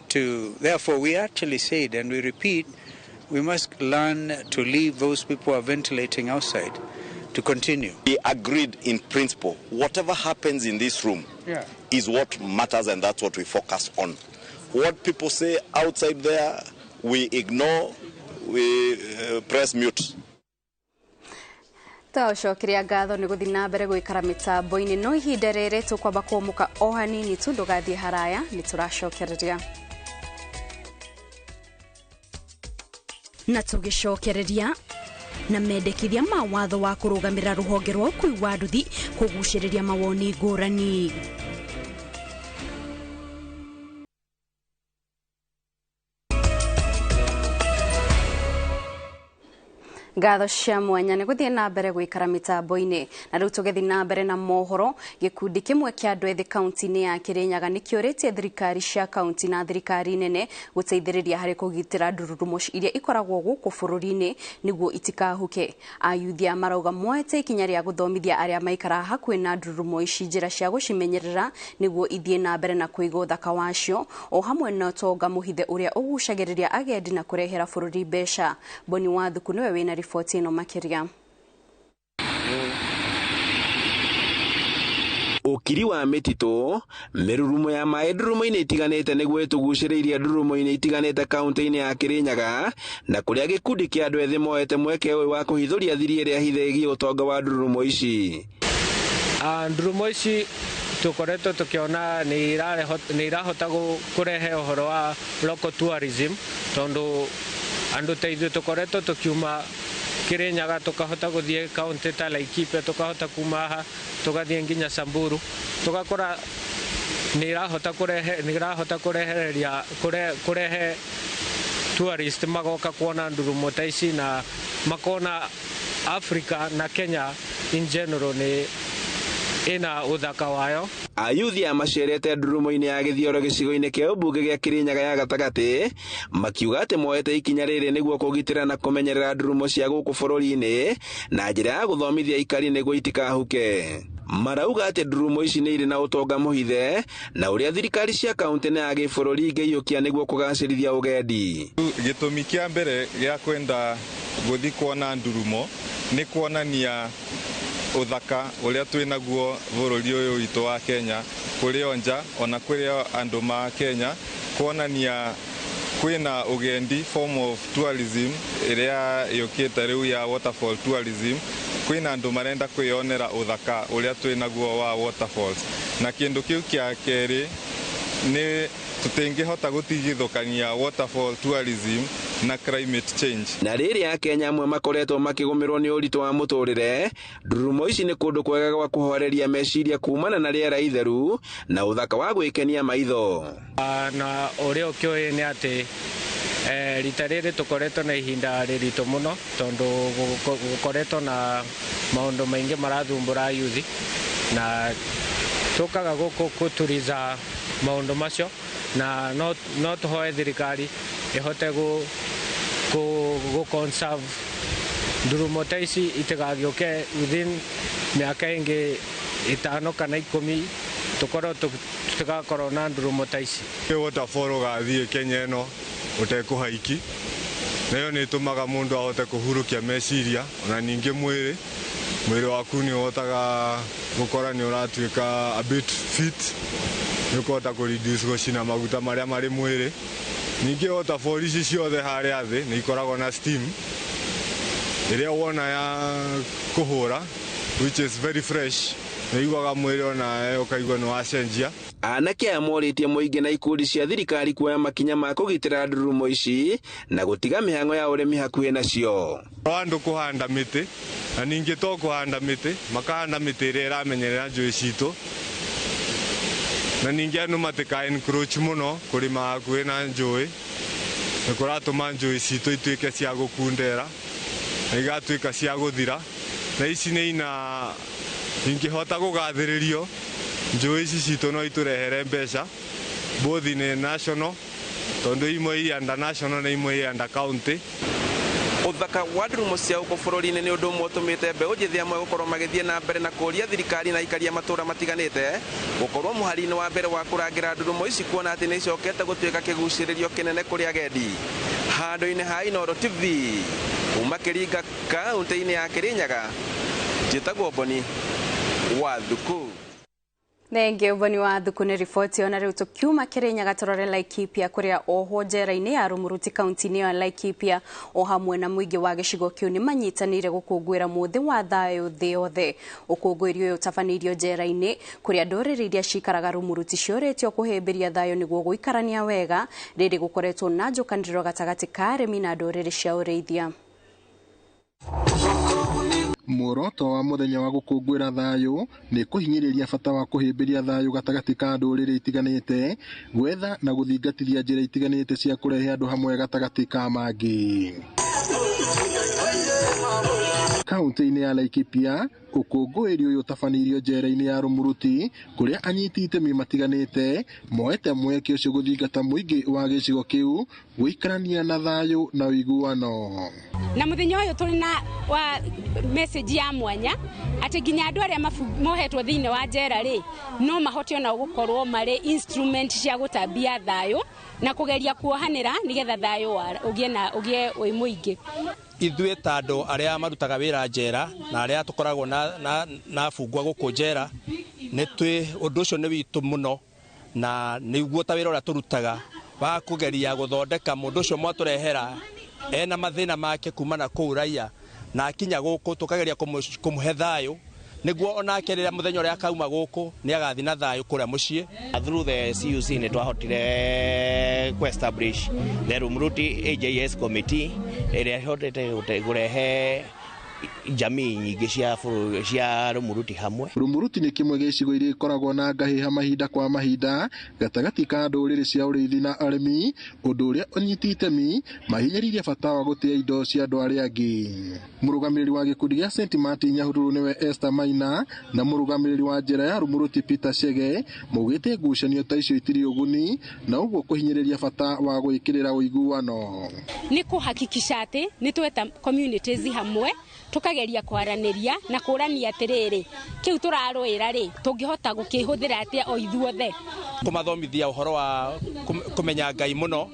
to, therefore we actually said, and we repeat, we must learn to leave those people who are ventilating outside to continue. We agreed in principle, whatever happens in this room is what matters, and that's what we focus on. What people say outside there, we ignore, we press mute. Twacokeria ngatho nĩ gũthiĩ na mbere gũikara mĩtambo-inĩ, no ihinda rĩrĩ tũkwamba kũmũka o hanini tu, ndũgathiĩ haraya, nĩ tũracokereria. Na tũgĩcokereria na mendekithia ma watho wa kũrũgamĩrĩra rũhonge rwa ũkui wa nduthi kũgucĩrĩria mawoni ngũrani. Ngatho cia mwanya nĩ gũthiĩ na mbere gũikara mĩtambo-inĩ. Na rĩu tũgĩthiĩ na mbere na mohoro, gĩkundi kĩmwe kĩa andũ ethĩ kaunti-inĩ ya Kĩrĩnyaga nĩ kĩũrĩtie thirikari cia kaunti na thirikari nene gũteithĩrĩria harĩ kũgitĩra ndururumo iria ikoragwo gũkũ bũrũri-inĩ nĩguo itikahuke. Ayuthi aya marauga moete ikinya rĩa gũthomithia arĩa maikaraga hakuhĩ na ndururumo ici njĩra cia gũcimenyerera nĩguo ithiĩ na mbere na kũiga ũthaka wacio, o hamwe na ũtonga mũhithe ũrĩa ũgucagĩrĩria agendi na kũrehera bũrũri mbeca. Boni Wathuku nĩwe wĩna riboti ĩno makĩria. Ũkiri wa mĩtitũ, mĩrurumo ya maĩ ndurumo-inĩ itiganĩte nĩguo ĩtũgucĩrĩirie ndurumo-inĩ itiganĩte kaunti-inĩ ya Kirinyaga, na kũrĩa gĩkundi kĩa andũ ethĩ moete mweke ũyũ wa kũhithũria thiri ĩrĩa hithe ĩgiĩ ũtonga wa ndurumo ici. Ndurumo ici tukoretwo tukiona nĩ irahota kũrehe ũhoro wa local tourism, tondũ andũ ta ithuĩ tũkoretwo tũkiuma Kirinyaga tukahota guthie kaunti ta Laikipia, tukahota kuma haha tugathie nginya Samburu, tugakora ni irahota kurehereria kurehe tourist magoka kuona ndurumo ta ici na makona Africa na Kenya in general ni ina uthaka wayo. Ayuthi a macerete ndurumo-inĩ ya Gĩthioro gĩcigo-inĩ kĩa ũmbunge gĩa Kirinyaga ya gatagatĩ makiuga atĩ moete ikinya rĩrĩ nĩguo kũgitĩra na kũmenyerera ndurumo cia gũkũ bũrũri-inĩ na njĩra ya gũthomithia aikari nĩguo itikahuke. Marauga atĩ ndurumo ici nĩ irĩ na ũtonga mũhithe na ũrĩa thirikari cia kaunti na ya gĩbũrũri ingĩiyũkia nĩguo kũgacĩrithia ũgendi. Gĩtũmi kĩa mbere gĩa kwenda gũthiĩ kuona ndurumo nĩ kuonania uthaka uria twinaguo bururi uyu witu wa Kenya kuri o nja ona kuri andu ma Kenya, kuonania kwina ugendi form of tourism iria yukite riu ya waterfall tourism. Kwina andu marenda kwiyonera uthaka uria twinaguo wa waterfalls, na kindu kiu kia keri ni tutingihota gutigithukania waterfall tourism na climate change. Na rĩrĩa Akenya amwe makoretwo makĩgũmĩrwo nĩ ũritũ wa mũtũrĩre, ndurumo ici nĩ kũndũ kwega gwa kũhoreria meciria kumana na rĩera itheru na ũthaka wa gwĩkenia maitho. Na ũrĩa ũkĩũĩ nĩ atĩ rita rĩrĩ tũkoretwo na ihinda rĩritũ mũno, tondũ gũkoretwo na maũndũ maingĩ marathumbũra yuthi, na tũkaga gũkũ kũturiza maũndũ macio, na no tũhoe thirikari ĩhote go conserve ndurumo ta ici itigagĩũke within mĩaka ĩngĩ 5 kana 10 tũkorwo tũtigakorwo na ndurumo ta ici. Waterfall ũgathiĩ Kenya ĩno ũtekũhaiki, nayo nĩ ĩtũmaga mũndũ ahote kũhurũkia meciria, ona ningĩ mwĩrĩ waku nĩ ũhotaga gũkora nĩ ũratuĩka a bit fit, nĩ ũkũhota kũ reduce gũcina maguta marĩa marĩ mwĩrĩ. Ningĩ waterfall ici ciothe harĩa thĩ nĩ ikoragwo na steam ĩrĩa wona ya kũhũra, which is very fresh, nĩ iguaga mwĩrĩ onawe ũkaigua nĩ wacenjia. Anake aya morĩtie mũingĩ na ikundi cia thirikari kuoya makinya ma kũgitĩra ndurumo ici na gũtiga mĩhang'o ya ũrĩmi hakuhĩ nacio. Andũ kũhanda mĩtĩ, na ningĩ to kũhanda mĩtĩ, makahanda mĩtĩ ĩrĩa ĩramenyerera njũĩ citũ, na ningĩ andũ matika encroach mũno kũrĩma hakuhĩ na njũĩ, nĩ kũratũma njũĩ citũ ituĩke cia gũkundera na igatuĩka cia gũthira, na ici nĩ ina ingĩhota kũgathĩrĩrio njũĩ ici citũ no itũrehere mbeca both in national, tondũ imwe i under national na imwe i under county. Ũthaka wa ndurumo cia gũkũ bũrũri-inĩ nĩ ũndũ ũmwe ũtũmĩte mbeũ njĩthĩ amwe gũkorwo magĩthiĩ na mbere na kũũria thirikari na aikari a matũũra matiganĩte gũkorwo mũhari-inĩ wa mbere wa kũrangĩra ndurumo ici, kuona atĩ nĩ icokete gũtuĩka kĩgucĩrĩrio kĩnene kũrĩ agendi. Handũ-inĩ ha Inooro TV kuma Kĩringa kaunti-inĩ ya Kirinyaga, njĩtagwo Boni wa Thuku. Thengiũ Boni wa Thuku nĩ riboti. Ona rĩu tũkiuma Kirinyaga tũrore Laikipia kũrĩa ohwo njera-inĩ ya Rumuruti kaunti-inĩ ya Laikipia o hamwe na mũingĩ wa gĩcigo kĩu nĩ manyitanĩire gũkũngũĩra mũthĩ wa thayũ thĩ yothe. Ũkũngũĩri ũyũ ũtabanĩirio njera-inĩ kũrĩa ndũrĩrĩ iria cikaraga Rumuruti ciũrĩtio kũhĩmbĩria thayũ nĩguo gũikarania wega, rĩrĩ gũkoretwo na njũkanĩrĩro gatagatĩ ka arĩmi na ndũrĩrĩ cia ũrĩithia. Muoroto wa mũthenya wa gũkũngũĩra thayũ nĩ kũhinyĩrĩria bata wa kũhĩmbĩria thayũ gatagatĩ ka ndũrĩrĩ itiganĩte, gwetha na gũthingatithia njĩra itiganĩte cia kũrehe andũ hamwe gatagatĩ ka mangĩ. Kaunti-inĩ ya Laikipia, ũkũngũĩri ũyũ ũtabanĩirio njera-inĩ ya Rumuruti kũrĩa anyiti itemi matiganĩte moete mweke ũcio gũthingata mũingĩ wa gĩcigo kĩu gũikarania na thayũ na ũiguano. Na muthenya uyu turi na wa message ya mwanya ati nginya andu aria mohetwo thiini wa njera ri no mahote ona gukorwo mari instrument cia gutambia thayu na kugeria kuohanira nigetha thayu ugie na ugie wi muingi. Ithuĩ ta andũ arĩa marutaga wĩra njera na arĩa tũkoragwo na bungwa gũkũ njera, Nĩ twĩ ũndũ ũcio nĩ witũ mũno na nĩguo ta wĩra ũrĩa tũrutaga wa kũgeria gũthondeka mũndũ ũcio mwatũrehera ena mathĩna make kuma na kũu raia na akinya gũkũ tũkageria kũmũhe thayũ nĩguo onake rĩrĩa mũthenya ũrĩa akauma gũkũ nĩ agathiĩ na thayũ kũrĩa mũciĩ. Through the CUC nĩ twahotire ku establish the Rumuruti AJS committee ĩrĩa ĩhotete kũrehe jamii nyingĩ cia cia Rumuruti hamwe. Rumuruti nĩ kĩmwe gĩa icigo iria ikoragwo na ngahĩha mahinda kwa mahinda gatagatĩ ka ndũrĩrĩ cia ũrĩithi na arĩmi, ũndũ ũrĩa ũnyiti itemi mahinyĩrĩirie bata wa gũtĩa indo cia andũ arĩa angĩ. Mũrũgamĩrĩri wa gĩkundi gĩa St Martin Nyahururu nĩwe Esther Maina na mũrũgamĩrĩri wa njera ya Rumuruti Peter Chege maugĩte ngucanio ta icio itirĩ ũguni na ũguo kũhinyĩrĩria bata wa gwĩkĩrĩra ũiguano. Nĩ kũhakikisha atĩ nĩ tweta communities hamwe tukageria kwaranĩria na kũrania atĩrĩrĩ kĩu tũrarũĩra rĩ tũngĩhota gũkĩhũthĩra atĩa o ithuothe. Kũmathomithia ũhoro wa kũmenya Ngai mũno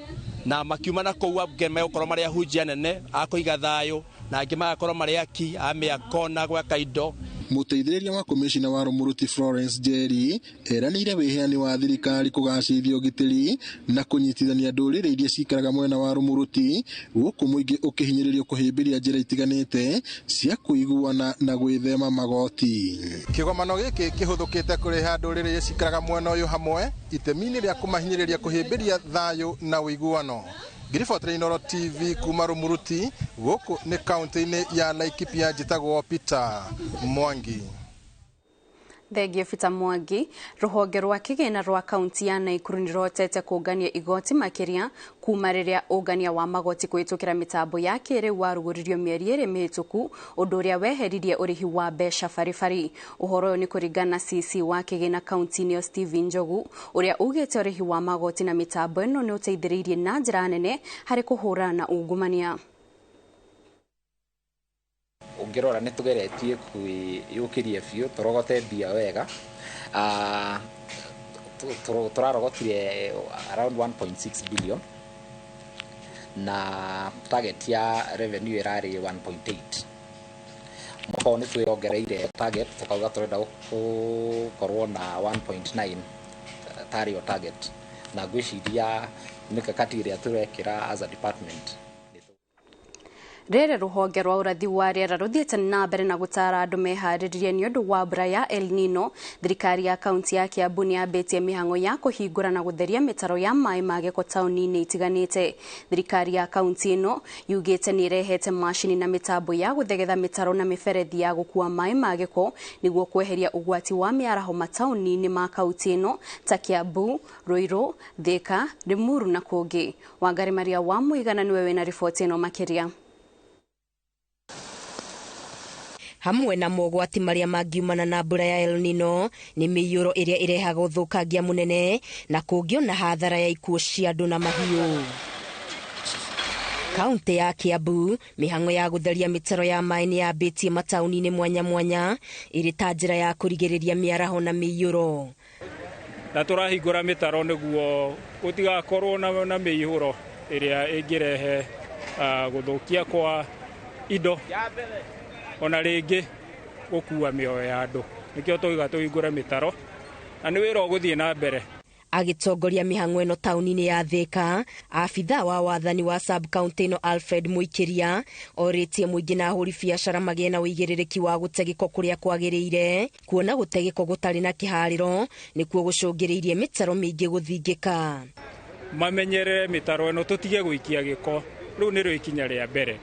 na makiuma na kũu angĩ megũkorwo marĩ ahunjia nene a kũiga thayũ na angĩ magakorwo marĩ aki a mĩako na gwaka indo. Mũteithĩrĩria wa komishina wa Rumuruti Florence Njeri eranĩire wĩheani wa thirikari kũgacĩrithia ũgitĩri na kũnyitithania ndũrĩrĩ iria cikaraga mwena wa Rumuruti gũkũ mũingĩ ũkĩhinyĩrĩrio kũhĩmbĩria njĩra itiganĩte cia kũiguana na gwĩthema magoti. Kĩgomano gĩkĩ kĩhũthũkĩte kũreha ndũrĩrĩ iria cikaraga mwena ũyũ hamwe itemi-inĩ rĩa kũmahinyĩrĩria kũhĩmbĩria thayũ na ũiguano. Ngiribotera Inooro TV kuma Rumuruti gũkũ nĩ kaunti-inĩ ya Laikipia, njĩtagwo Peter Mwangi. Thengio Peter Mwangi. Rũhonge rwa kĩgĩna rwa kaunti ya Naikuru nĩ rũhotete kũngania igoti makĩria kuma rĩrĩa ũngania wa magoti kũhĩtũkĩra mĩtambo ya kĩrĩu warugũririo mĩeri ĩrĩ mĩhĩtũku, ũndũ ũrĩa weheririe ũrĩhi wa mbeca baribari. Ũhoro ũyũ nĩ kũringana na CC wa kĩgĩna kaunti-inĩ ĩyo Stephen Njogu, ũrĩa ugĩte ũrĩhi wa magoti na mĩtambo ĩno nĩ ũteithĩrĩirie na njĩra nene harĩ kũhũrana na ungumania. Ũngĩrora nĩ tũgeretie kwĩyũkĩria biũ tũrogote mbia wega. Tũrarogotire around 1.6 billion na target ya revenue ĩrarĩ 1.8. Mwaka ũyũ nĩ twĩongereire target tũkauga tũrenda gũkorwo na 1.9 tarĩ o target, na ngwĩciria mĩkakati ĩrĩa tũrekĩra as a department. Rĩrĩ rũhonge rwa ũrathi wa rĩera rũthiĩte na mbere na gũtara andũ meharĩrĩrie nĩ ũndũ wa mbura ya El Nino. Thirikari ya kaunti ya Kiambu nĩ yambĩtie mĩhang'o ya kũhingũra na gũtheria mĩtaro ya maĩ ma gĩko taũni-inĩ itiganĩte. Thirikari ya kaunti ĩno yugĩte nĩ ĩrehete macini na mĩtambo ya gũthegetha mĩtaro na mĩberethi ya gũkua maĩ ma gĩko nĩguo kweheria ũgwati wa mĩaraho mataũni-inĩ ma kaunti ĩno ta Kiambu, Ruiru, Thika, Limuru na kũngĩ. Wangari Maria wa Mũigana nĩwe wĩna riboti ĩno makĩria. Hamwe na mogwati marĩa mangiumana na mbura ya El Nino nĩ mĩiyũro ĩrĩa ĩrehaga ũthũkangia mũnene na kũngĩona hathara ya ikuũ cia andũ na mahiũ. Kaunti ya Kiambu, mĩhang'o ya gũtheria mĩtaro ya maĩ nĩ yambĩtie mataũni-inĩ mwanya mwanya ĩrĩ ta njĩra ya kũrigĩrĩria mĩaraho na mĩiyũro. Na tũrahingũra mĩtaro nĩguo gũtigakorwo na mĩihũro ĩrĩa ĩngĩrehe gũthũkia kwa indo ona rĩngĩ gũkua mĩoyo ya andũ. Nĩkĩo tũiga tũhingũre mĩtaro na nĩ wĩra ũgũthiĩ na mbere. Agĩtongoria mĩhang'o ĩno taũni-inĩ ya Thika, abithaa wa wathani wa sub county ĩno Alfred Mũikĩria orĩtie mũingĩ na ahũri biacara magĩe na ũigĩrĩrĩki wa gũte gĩko kũrĩa kwagĩrĩire, kuona gũte gĩko gũtarĩ na kĩharĩro nĩkuo gũcũngĩrĩirie mĩtaro mĩingĩ gũthingĩka. Mamenyerere mĩtaro ĩno, tũtige gũikia gĩko, rĩu nĩrĩo ikinya rĩa mbere.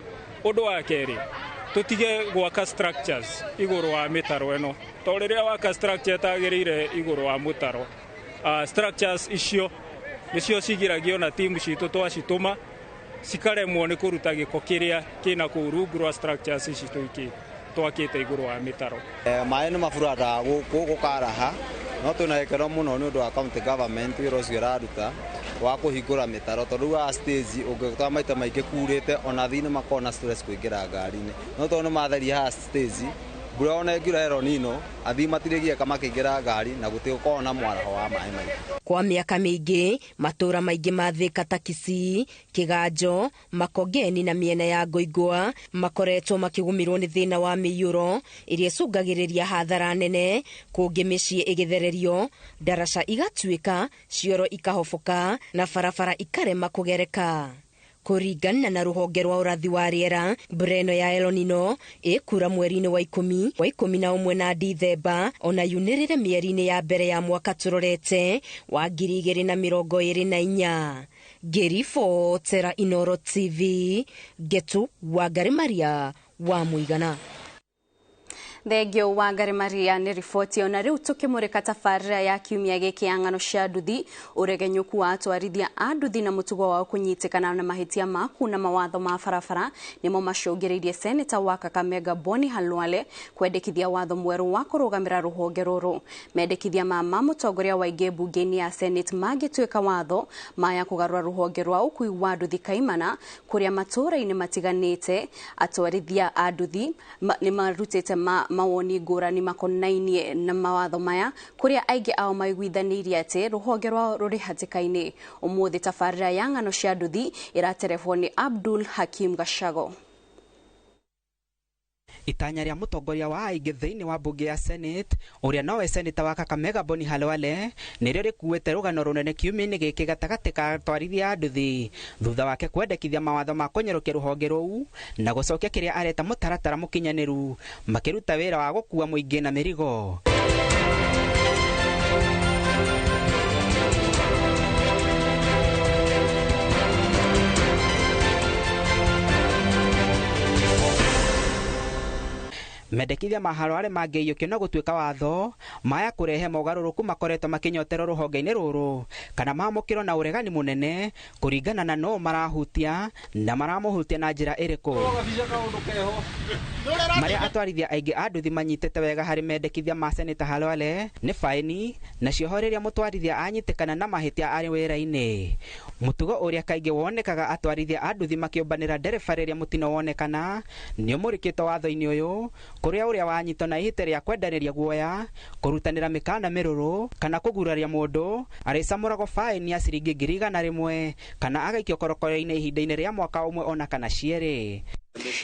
Ũndũ wa kerĩ, tũtige gwaka structures igũrũ wa mĩtaro ĩno, tondũ rĩrĩa waka structure ĩtagĩrĩire igũrũ wa mũtaro, structures icio nĩcio cigiragio na timu citũ twacitũma cikaremwo nĩ kũruta gĩko kĩrĩa kĩna kũu rungu rwa structures ici twakĩte igũrũ wa mĩtaro. Maĩ nĩ maburataga gũkũ gũkaraha, no twĩna gĩkeno mũno nĩ ũndũ wa county government wĩra ũcio ĩraruta wa kũhingũra mĩtaro, tondũ rĩu haha stage ũngĩkora maita maingĩ kurĩte ona athii nĩ makoragwo na stress kũingĩra ngari-inĩ, no tondũ nĩ matheria haha stage Mbura ona ĩngiura El Nino athii matirĩgiĩka makĩingĩra ngari na gũtigũkorwo na mwaraho wa maĩ maingĩ. Kwa mĩaka mĩingĩ matũra maingĩ ma Thika ta Kisii, Kĩganjo, Makongeni na mĩena ya Ngoingũa makoretwo makĩgũmĩrwo nĩ thĩna wa mĩiyũro ĩrĩa ĩcũngagĩrĩria hathara nene, kũngĩ mĩciĩ ĩgĩthererio, ndaraca igatuĩka, cioro ikahoboka na barabara ikarema kũgereka. Kũringana na rũhonge rwa ũrathi wa rĩera, mbura ĩno ya El Nino ĩkura mweri-inĩ wa 10, wa 11 na Dithemba, ona yunĩrĩre mĩeri-inĩ ya mbere ya mwaka tũrorete wa 2024. Ngĩribotera Inooro TV, Ngetu Wangari Maria wa Mũigana. Thengio Wangari Maria nĩ riboti ona rĩu tũkĩmũrĩka tabarĩra ya kiumia gĩkĩ ya ng'ano cia nduthi, ũregenyũku wa atwarithia a nduthi na mũtugo wao kũnyitĩkana na mahĩtia ma kuna mawatho ma barabara nĩmo macũngĩrĩirie seneta wa Kakamega Boni Khalwale kwendekithia watho mwerũ wa kũrũgamĩra rũhonge rũrũ. Mendekithia ma mũtongoria wa aingĩ mbunge-inĩ ya Senate mangĩtuĩka watho maya kũgarũra rũhonge rwa ũkui wa nduthi kaimana kũrĩa matũũra-inĩ matiganĩte atwarithia a nduthi nĩ marutĩte mawoni ngũrani makonainie na mawatho maya kũrĩa aingĩ ao maiguithanĩirie atĩ rũhonge rwao rũrĩ hatĩka-inĩ. Ũmũthĩ tabarĩra ya ng'ano cia nduthi ĩraterebwo nĩ Abdul Hakim Gashago. Itanya rĩa mũtongoria wa aingĩ thĩinĩ wa mbunge ya Senate ũrĩa nowe seneta wa Kakamega Boni Khalwale nĩrĩo rĩkuĩte rũgano rũnene kiumia-inĩ gĩkĩ gatagatĩ ka atwarithia a nduthi thutha wake kwendekithia mawatho ma kũnyorokia rũhonge rũu na gũcokia kĩrĩa areta mũtaratara mũkinyanĩru makĩruta wĩra wa gũkua mũingĩ na mĩrigo. Mendekithia ma Khalwale mangĩiyũkio na gũtuĩka watho maya kũrehe mogarũrũku makoretwo makĩnyoterwo rũhonge-inĩ rũrũ kana mamũkĩrwo na ũregani mũnene kũringana na nũũ marahutia na maramũhutia na njĩra ĩrĩkũ. Marĩa atwarithia aingĩ a nduthi manyitĩte wega harĩ mendekithia ma seneta Khalwale nĩ baĩni na cioho rĩrĩa mũtwarithia anyitĩkana na mahĩtia arĩ wĩra-inĩ. Mũtugo ũrĩa kaingĩ wonekaga atwarithia a nduthi makĩũmbanĩra ndereba rĩrĩa mũtino wonekana nĩ ũmũrĩkĩtwo watho-inĩ ũyũ kũrĩa ũrĩa wanyitwo na ihĩtia rĩa kwendanĩria guoya, kũrutanĩra mĩkana mĩrũrũ kana kũguraria mũndũ arĩcamũragwo baĩni ya ciringi 100,000 kana agaikio korokoro-inĩ ihinda-inĩ rĩa mwaka ũmwe ona kana cierĩ.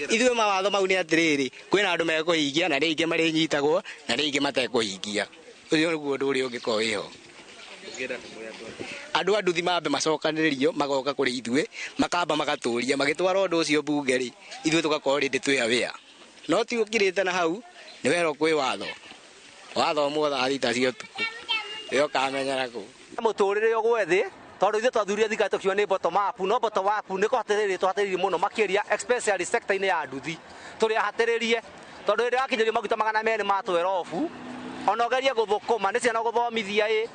Ithuĩ mawatho mau nĩ atĩrĩrĩ, kwĩna andũ mekũhingia na rĩngĩ marĩnyitagwo na rĩngĩ matekũhingia. Ũcio nĩguo ũndũ ũrĩa ũngĩkorwo wĩho. Andũ a nduthi mambe macokanĩrĩrio magoka kũrĩ ithuĩ makamba magatũria magĩtwara ũndũ ũcio mbunge rĩ, ithuĩ tũgakorwo rĩndĩ twĩ aware. No ti ũkirĩte na hau nĩ werwo kwĩ watho watho thaa 3 cia ũtukũ ĩyo ũkamenyera kũ. Mũtũrĩre ũgwe thĩ tondũ ithuĩ twathurire thirikari tũkiuga nĩ bottom up, no bottom up nĩ kũhatĩrĩria tũhatĩrĩirie mũno makĩria especially sector-inĩ ya nduthi tũrĩ ahatĩrĩrie tondũ rĩrĩa wakinyĩrio maguta 200 ma 12 ona ũgerie gũthũkũma nĩ ciana gũthomithia ĩ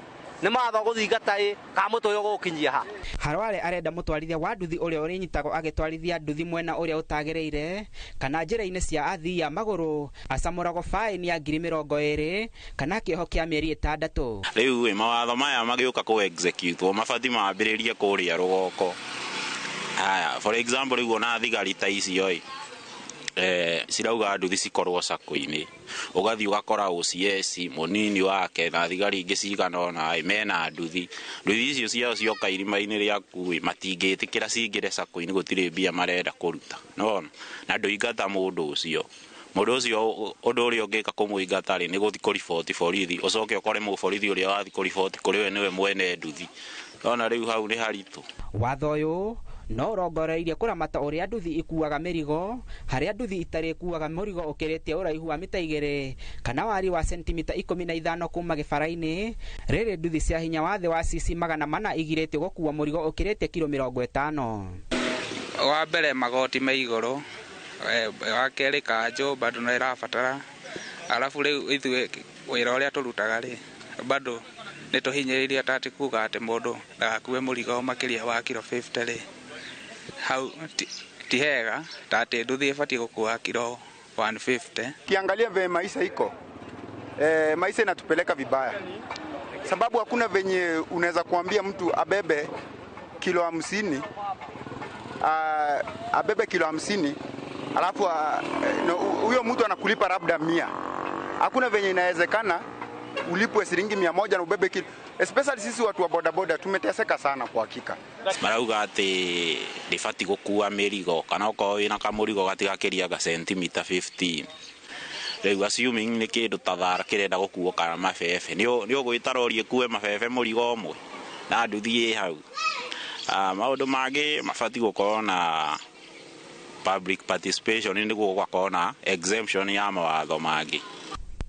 nĩ mawatho gũthingata ĩ kana mũtũrĩre ũgũgũkinyia ha. Khalwale arenda mũtwarithia wa nduthi ũrĩa ũrĩnyitagwo agĩtwarithia nduthi mwena ũrĩa ũtagĩrĩire kana njĩra-inĩ cia athii a magũrũ acamũragwo baĩni ya 20,000 kana kĩoho kĩa mĩeri 6. Rĩu ĩ mawatho maya magĩũka kũ execute mabatiĩ mambĩrĩrie kũrĩa rũgongo. Haya, for example rĩu ona thigari ta icio ĩ cirauga nduthi cikorwo sako-inĩ ũgathiĩ ũgakora OCS mũnini wake na thigari ingĩ cigana ũna mena nduthi icio ciao cioka irima-inĩ rĩaku matingĩtĩkĩra cingĩre sako-inĩ gũtirĩ mbia marenda kũruta nĩwona na ndũingata mũndũ ũcio ũndũ ũrĩa ũngĩka kũmũingata rĩ nĩ gũthiĩ kũriboti borithi ũcoke ũkore mũborithi ũrĩa wathiĩ kũriboti kũrĩ we nĩwe mwene nduthi nona rĩu hau nĩ haritũ. Watho ũyũ no ũrongoreirie kũramata ũrĩa nduthi ikuaga mĩrigo harĩa nduthi itarĩ ikuaga mũrigo ũkĩrĩtie ũraihu wa mita 2 kana wariĩ wa sentimita 15 kuma gĩbara-inĩ. Rĩrĩ nduthi cia hinya wa thĩ wa cc 400 igirĩtio gũkua mũrigo ũkĩrĩtie kiro 50. Wa mbere magoti me igũrũ, wa kerĩ kanjũ bado no ĩrabatara, arabu rĩu ithuĩ wĩra ũrĩa tũrutaga rĩ bado nĩ tũhinyĩrĩirie ta atĩ kuga atĩ mũndũ ndagakue mũrigo makĩria wa kiro 50 rĩ hau ti hega ta atĩ nduthi ĩbatiĩ gũkua kiro 150. Kiangalia vile maisha iko maisha inatupeleka vibaya, sababu hakuna venye unaweza kuambia mtu abebe kilo 50 abebe kilo 50 alafu huyo mtu anakulipa labda 100. Hakuna venye inawezekana ulipwe shilingi 100 na ubebe kilo. Especially sisi watu wa bodaboda tumeteseka sana kwa hakika. Marauga ati ndibati gukua mirigo kana okorwo wina kamurigo gatigakiria sentimita 15. Riu assuming ni kindu ta thara kirenda gukuo kana mabebe ni ugwita rori ikue mabebe murigo umwe na nduthi hau. Maundu mangi mabati gukorwo na public participation niguo gwakorwo na exemption ya mawatho mangi.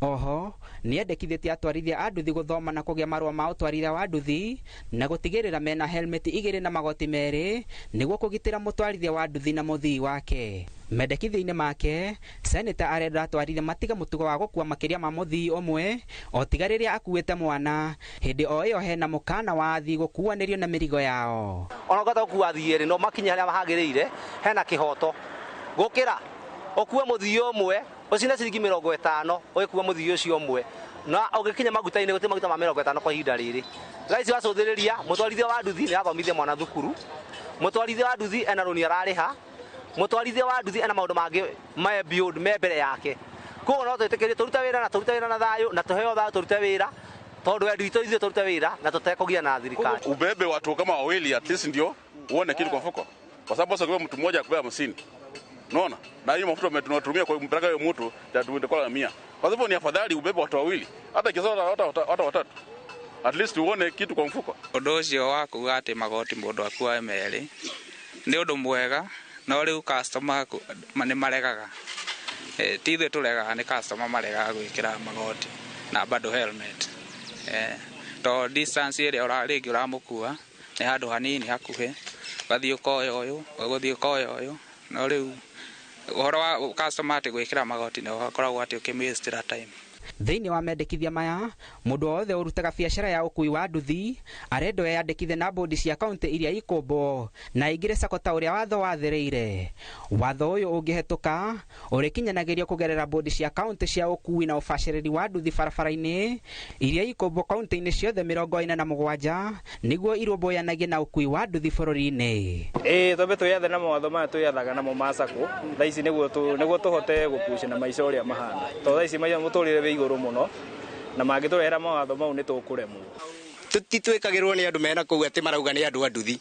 Oho niendekithĩtie atwarithia a nduthi gũthoma na kũgĩa marũa ma ũtwarithia wa nduthi na gũtigĩrĩra mena helmeti 2 na magoti 2 nĩguo kũgitĩra mũtwarithia wa nduthi na mũthii wake. Mendekithio-inĩ make, seneta arenda atwarithia matige mũtugo wa gũkua makĩria ma mũthii ũmwe o tiga rĩrĩa akuĩte mwana, hĩndĩ o ĩyo hena mũkana wa athii gũkuanĩrio na mĩrigo yao. Ona ũngĩhota gũkua athii erĩ no makinye harĩa hagĩrĩire hena kĩhoto gũkĩra ũkue mũthii ũmwe ucine ciringi 50 ũgĩkua mũthii ũcio ũmwe na ũgĩkinya maguta-inĩ gũtirĩ maguta ma 50 kwa ihinda rĩrĩ. Thaa ici wacũthĩrĩria mũtwarithia wa nduthi nĩ arathomithia mwana thukuru, mũtwarithia wa nduthi ena rũni ararĩha, mũtwarithia wa nduthi ena maũndũ mangĩ me beyond me mbere yake. Koguo no twĩtĩkĩrie tũrute wĩra na tũrute wĩra na thayũ na tũheo thayũ tũrute wĩra tondũ wendi witũ ithuĩ tũrute wĩra na tũtekũgia na thirikari. Ubebe watu kama wawili at least ndio uone kitu kwa mfuko, kwa sababu sasa mtu mmoja akubeba 50. Unaona? Na hiyo mafuta tunatumia kwa mpeleka hiyo mtu tutakwenda 100. Kwa hivyo ni afadhali ubebe watu wawili hata kizoa hata watatu. At least uone kitu kwa mfuko. Undu ucio wa kuga ati magoti mundu akua merĩ ni undu mwega, no riu customer ni maregaga. Ti ithuĩ tũregaga, ni customer maregaga gwĩkĩra magoti na bado helmet. To distance ĩrĩa rĩngĩ ũramũkua nĩ handũ hanini hakuhĩ, ũgathiĩ ũkoya ũyũ, ũgũthiĩ ũkoya ũyũ, no rĩu ũhoro wa customer atĩ gwĩkĩra magoti nĩ ũkoragwo atĩ ũkĩmĩstĩra time. Thĩinĩ wa mendekithia maya, mũndũ wothe ũrutaga biacara ya ũkui wa nduthi arendwo eyandĩkithie na bodi cia kaunti iria ikũmbwo na aingĩre sako ta ũrĩa watho wathĩrĩire. Watho ũyũ ũngĩhetũka ũrĩkinyanagĩrio kũgerera bodi cia kaunti cia ũkui na ũbacĩrĩri wa nduthi barabara-inĩ iria ikũmbwo kaunti-inĩ ciothe 47 nĩguo irũmbũyanagie na ũkui wa nduthi bũrũri-inĩ. Twambe twĩyathe na mawatho maya twĩyathaga namo ma sako thaa ici nĩguo tũhote gũpush na maica ũrĩa mahana, tondũ thaa ici maica mũtũrĩre wĩ igũrũ mũno na mangĩtũrehera mawatho mau nĩ tũkũremwo. Tũtitwĩkagĩrwo nĩ andũ mena kũu atĩ marauga nĩ andũ a nduthi,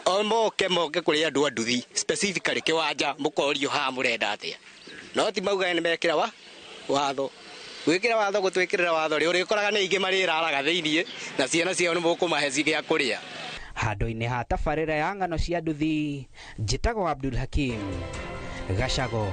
o moke kũrĩ andũ a nduthi specifically kĩwanja mũkorio haha mũrenda atĩa, no ti mauga nĩ mekĩra wa watho gwĩkĩra watho gũtwĩkĩrĩra watho rĩ ũrĩkoraga nĩ aingĩ marĩraraga thĩiniĩ na ciana ciao nĩ mũkũmahe gĩa kũrĩa. Handũ-inĩ ha tabarĩra ya ng'ano cia nduthi, njĩtagwo Abdul Hakim Gacago.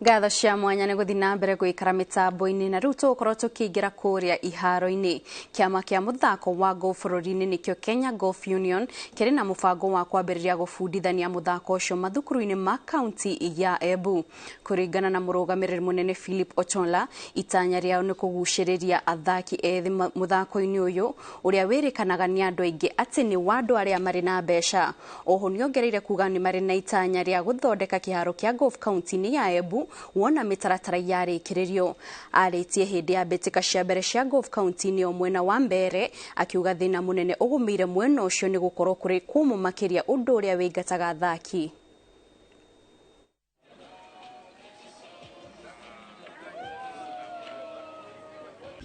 Ngatho cia mwanya nĩ gũthiĩ na mbere gũikara mĩtambo-inĩ na rĩu tũgũkorwo tũkĩingĩra kũrĩa iharo-inĩ. Kĩama kĩa mũthako wa golf bũrũri-inĩ nĩkĩo Kenya Golf Union kĩrĩ na mũbango wa kwambĩrĩria gũbundithania mũthako ũcio mathukuru-inĩ ma kaunti ya Embu. Kũringana na mũrũgamĩrĩri mũnene Philip Ochola, itanya rĩao nĩ kũgucĩrĩria athaki ethĩ mũthako-inĩ ũyũ ũrĩa wĩrĩkanaga nĩ andũ aingĩ atĩ nĩ wa andũ arĩa marĩ na mbeca. Oho nĩongereire kuga nĩ marĩ na itanya rĩa gũthondeka kĩharo kĩa golf kaunti-inĩ ya Embu wona mĩtaratara yarĩkĩrĩrio. Arĩtie hĩndĩ ya mbĩtĩka cia mbere cia golf kaunti-inĩ o mwena wa Mbere, akiuga thĩna mũnene ũgũmĩire mwena ũcio nĩ gũkorwo kũrĩ kũmũ makĩria ũndũ ũrĩa wĩingataga athaki.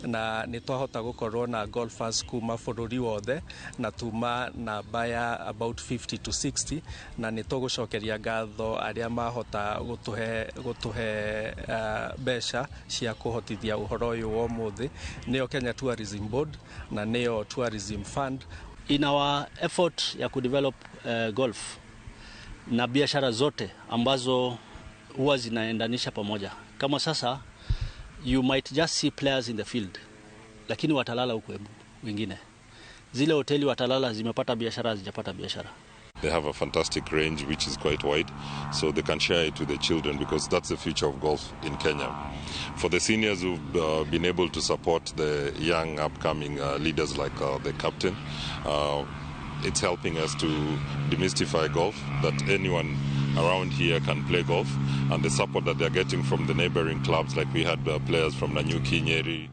Na nĩ twahota gũkorwo na golfers kuma bũrũri wothe na tuma namba ya about 50 to 60 na nĩ tũgũcokeria ngatho arĩa mahota gũtũhe mbeca cia kũhotithia ũhoro ũyũ wa ũmũthĩ, nĩyo Kenya Tourism Board na nĩyo Tourism Fund. In our effort ya kudevelop golf na biashara zote ambazo huwa zinaendanisha pamoja, kama sasa you might just see players in the field, lakini watalala huko Embu wengine. Zile hoteli watalala zimepata biashara, hazijapata biashara. They have a fantastic range which is quite wide, so they can share it with the children because that's the future of golf in Kenya. For the seniors who've been able to support the young upcoming leaders like the captain, It's helping us to demystify golf, that anyone around here can play golf, and the support that they're getting from the neighboring clubs, like we had players from Nanyuki, Nyeri.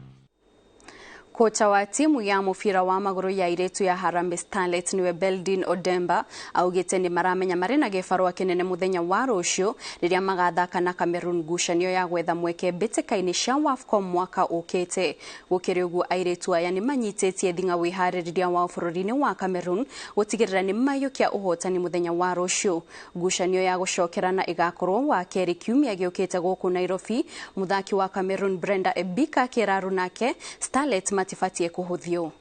Kocha wa timu ya mubira wa maguru ya iretu ya Harambee Starlets niwe Beldin Odemba augite ni maramenya mari na gibarua kinene muthenya wa rucio riria magathaka na Cameroon ngucanio ya gwetha mweke mbĩtĩka-inĩ cia WAFCON mwaka ũkĩte. Gũkĩrĩ ũguo airĩtu aya nĩ manyitĩtie thing'a wĩharĩrĩria wao bũrũri-inĩ wa Cameroon gũtigĩrĩra nĩ maiyũkia ũhotani mũthenya wa rũciũ. Ngucanio ya gũcokerana ĩgakorwo wa kerĩ kiumia gĩũkĩte gũkũ Nairobi. Mũthaki wa Cameroon Brenda Ebika akĩra nake Starlets matibatie kuhuthio.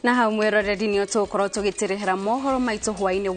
Na hau mwiroreri ni tugukorwo tugitirihira mohoro maitu hwaini wa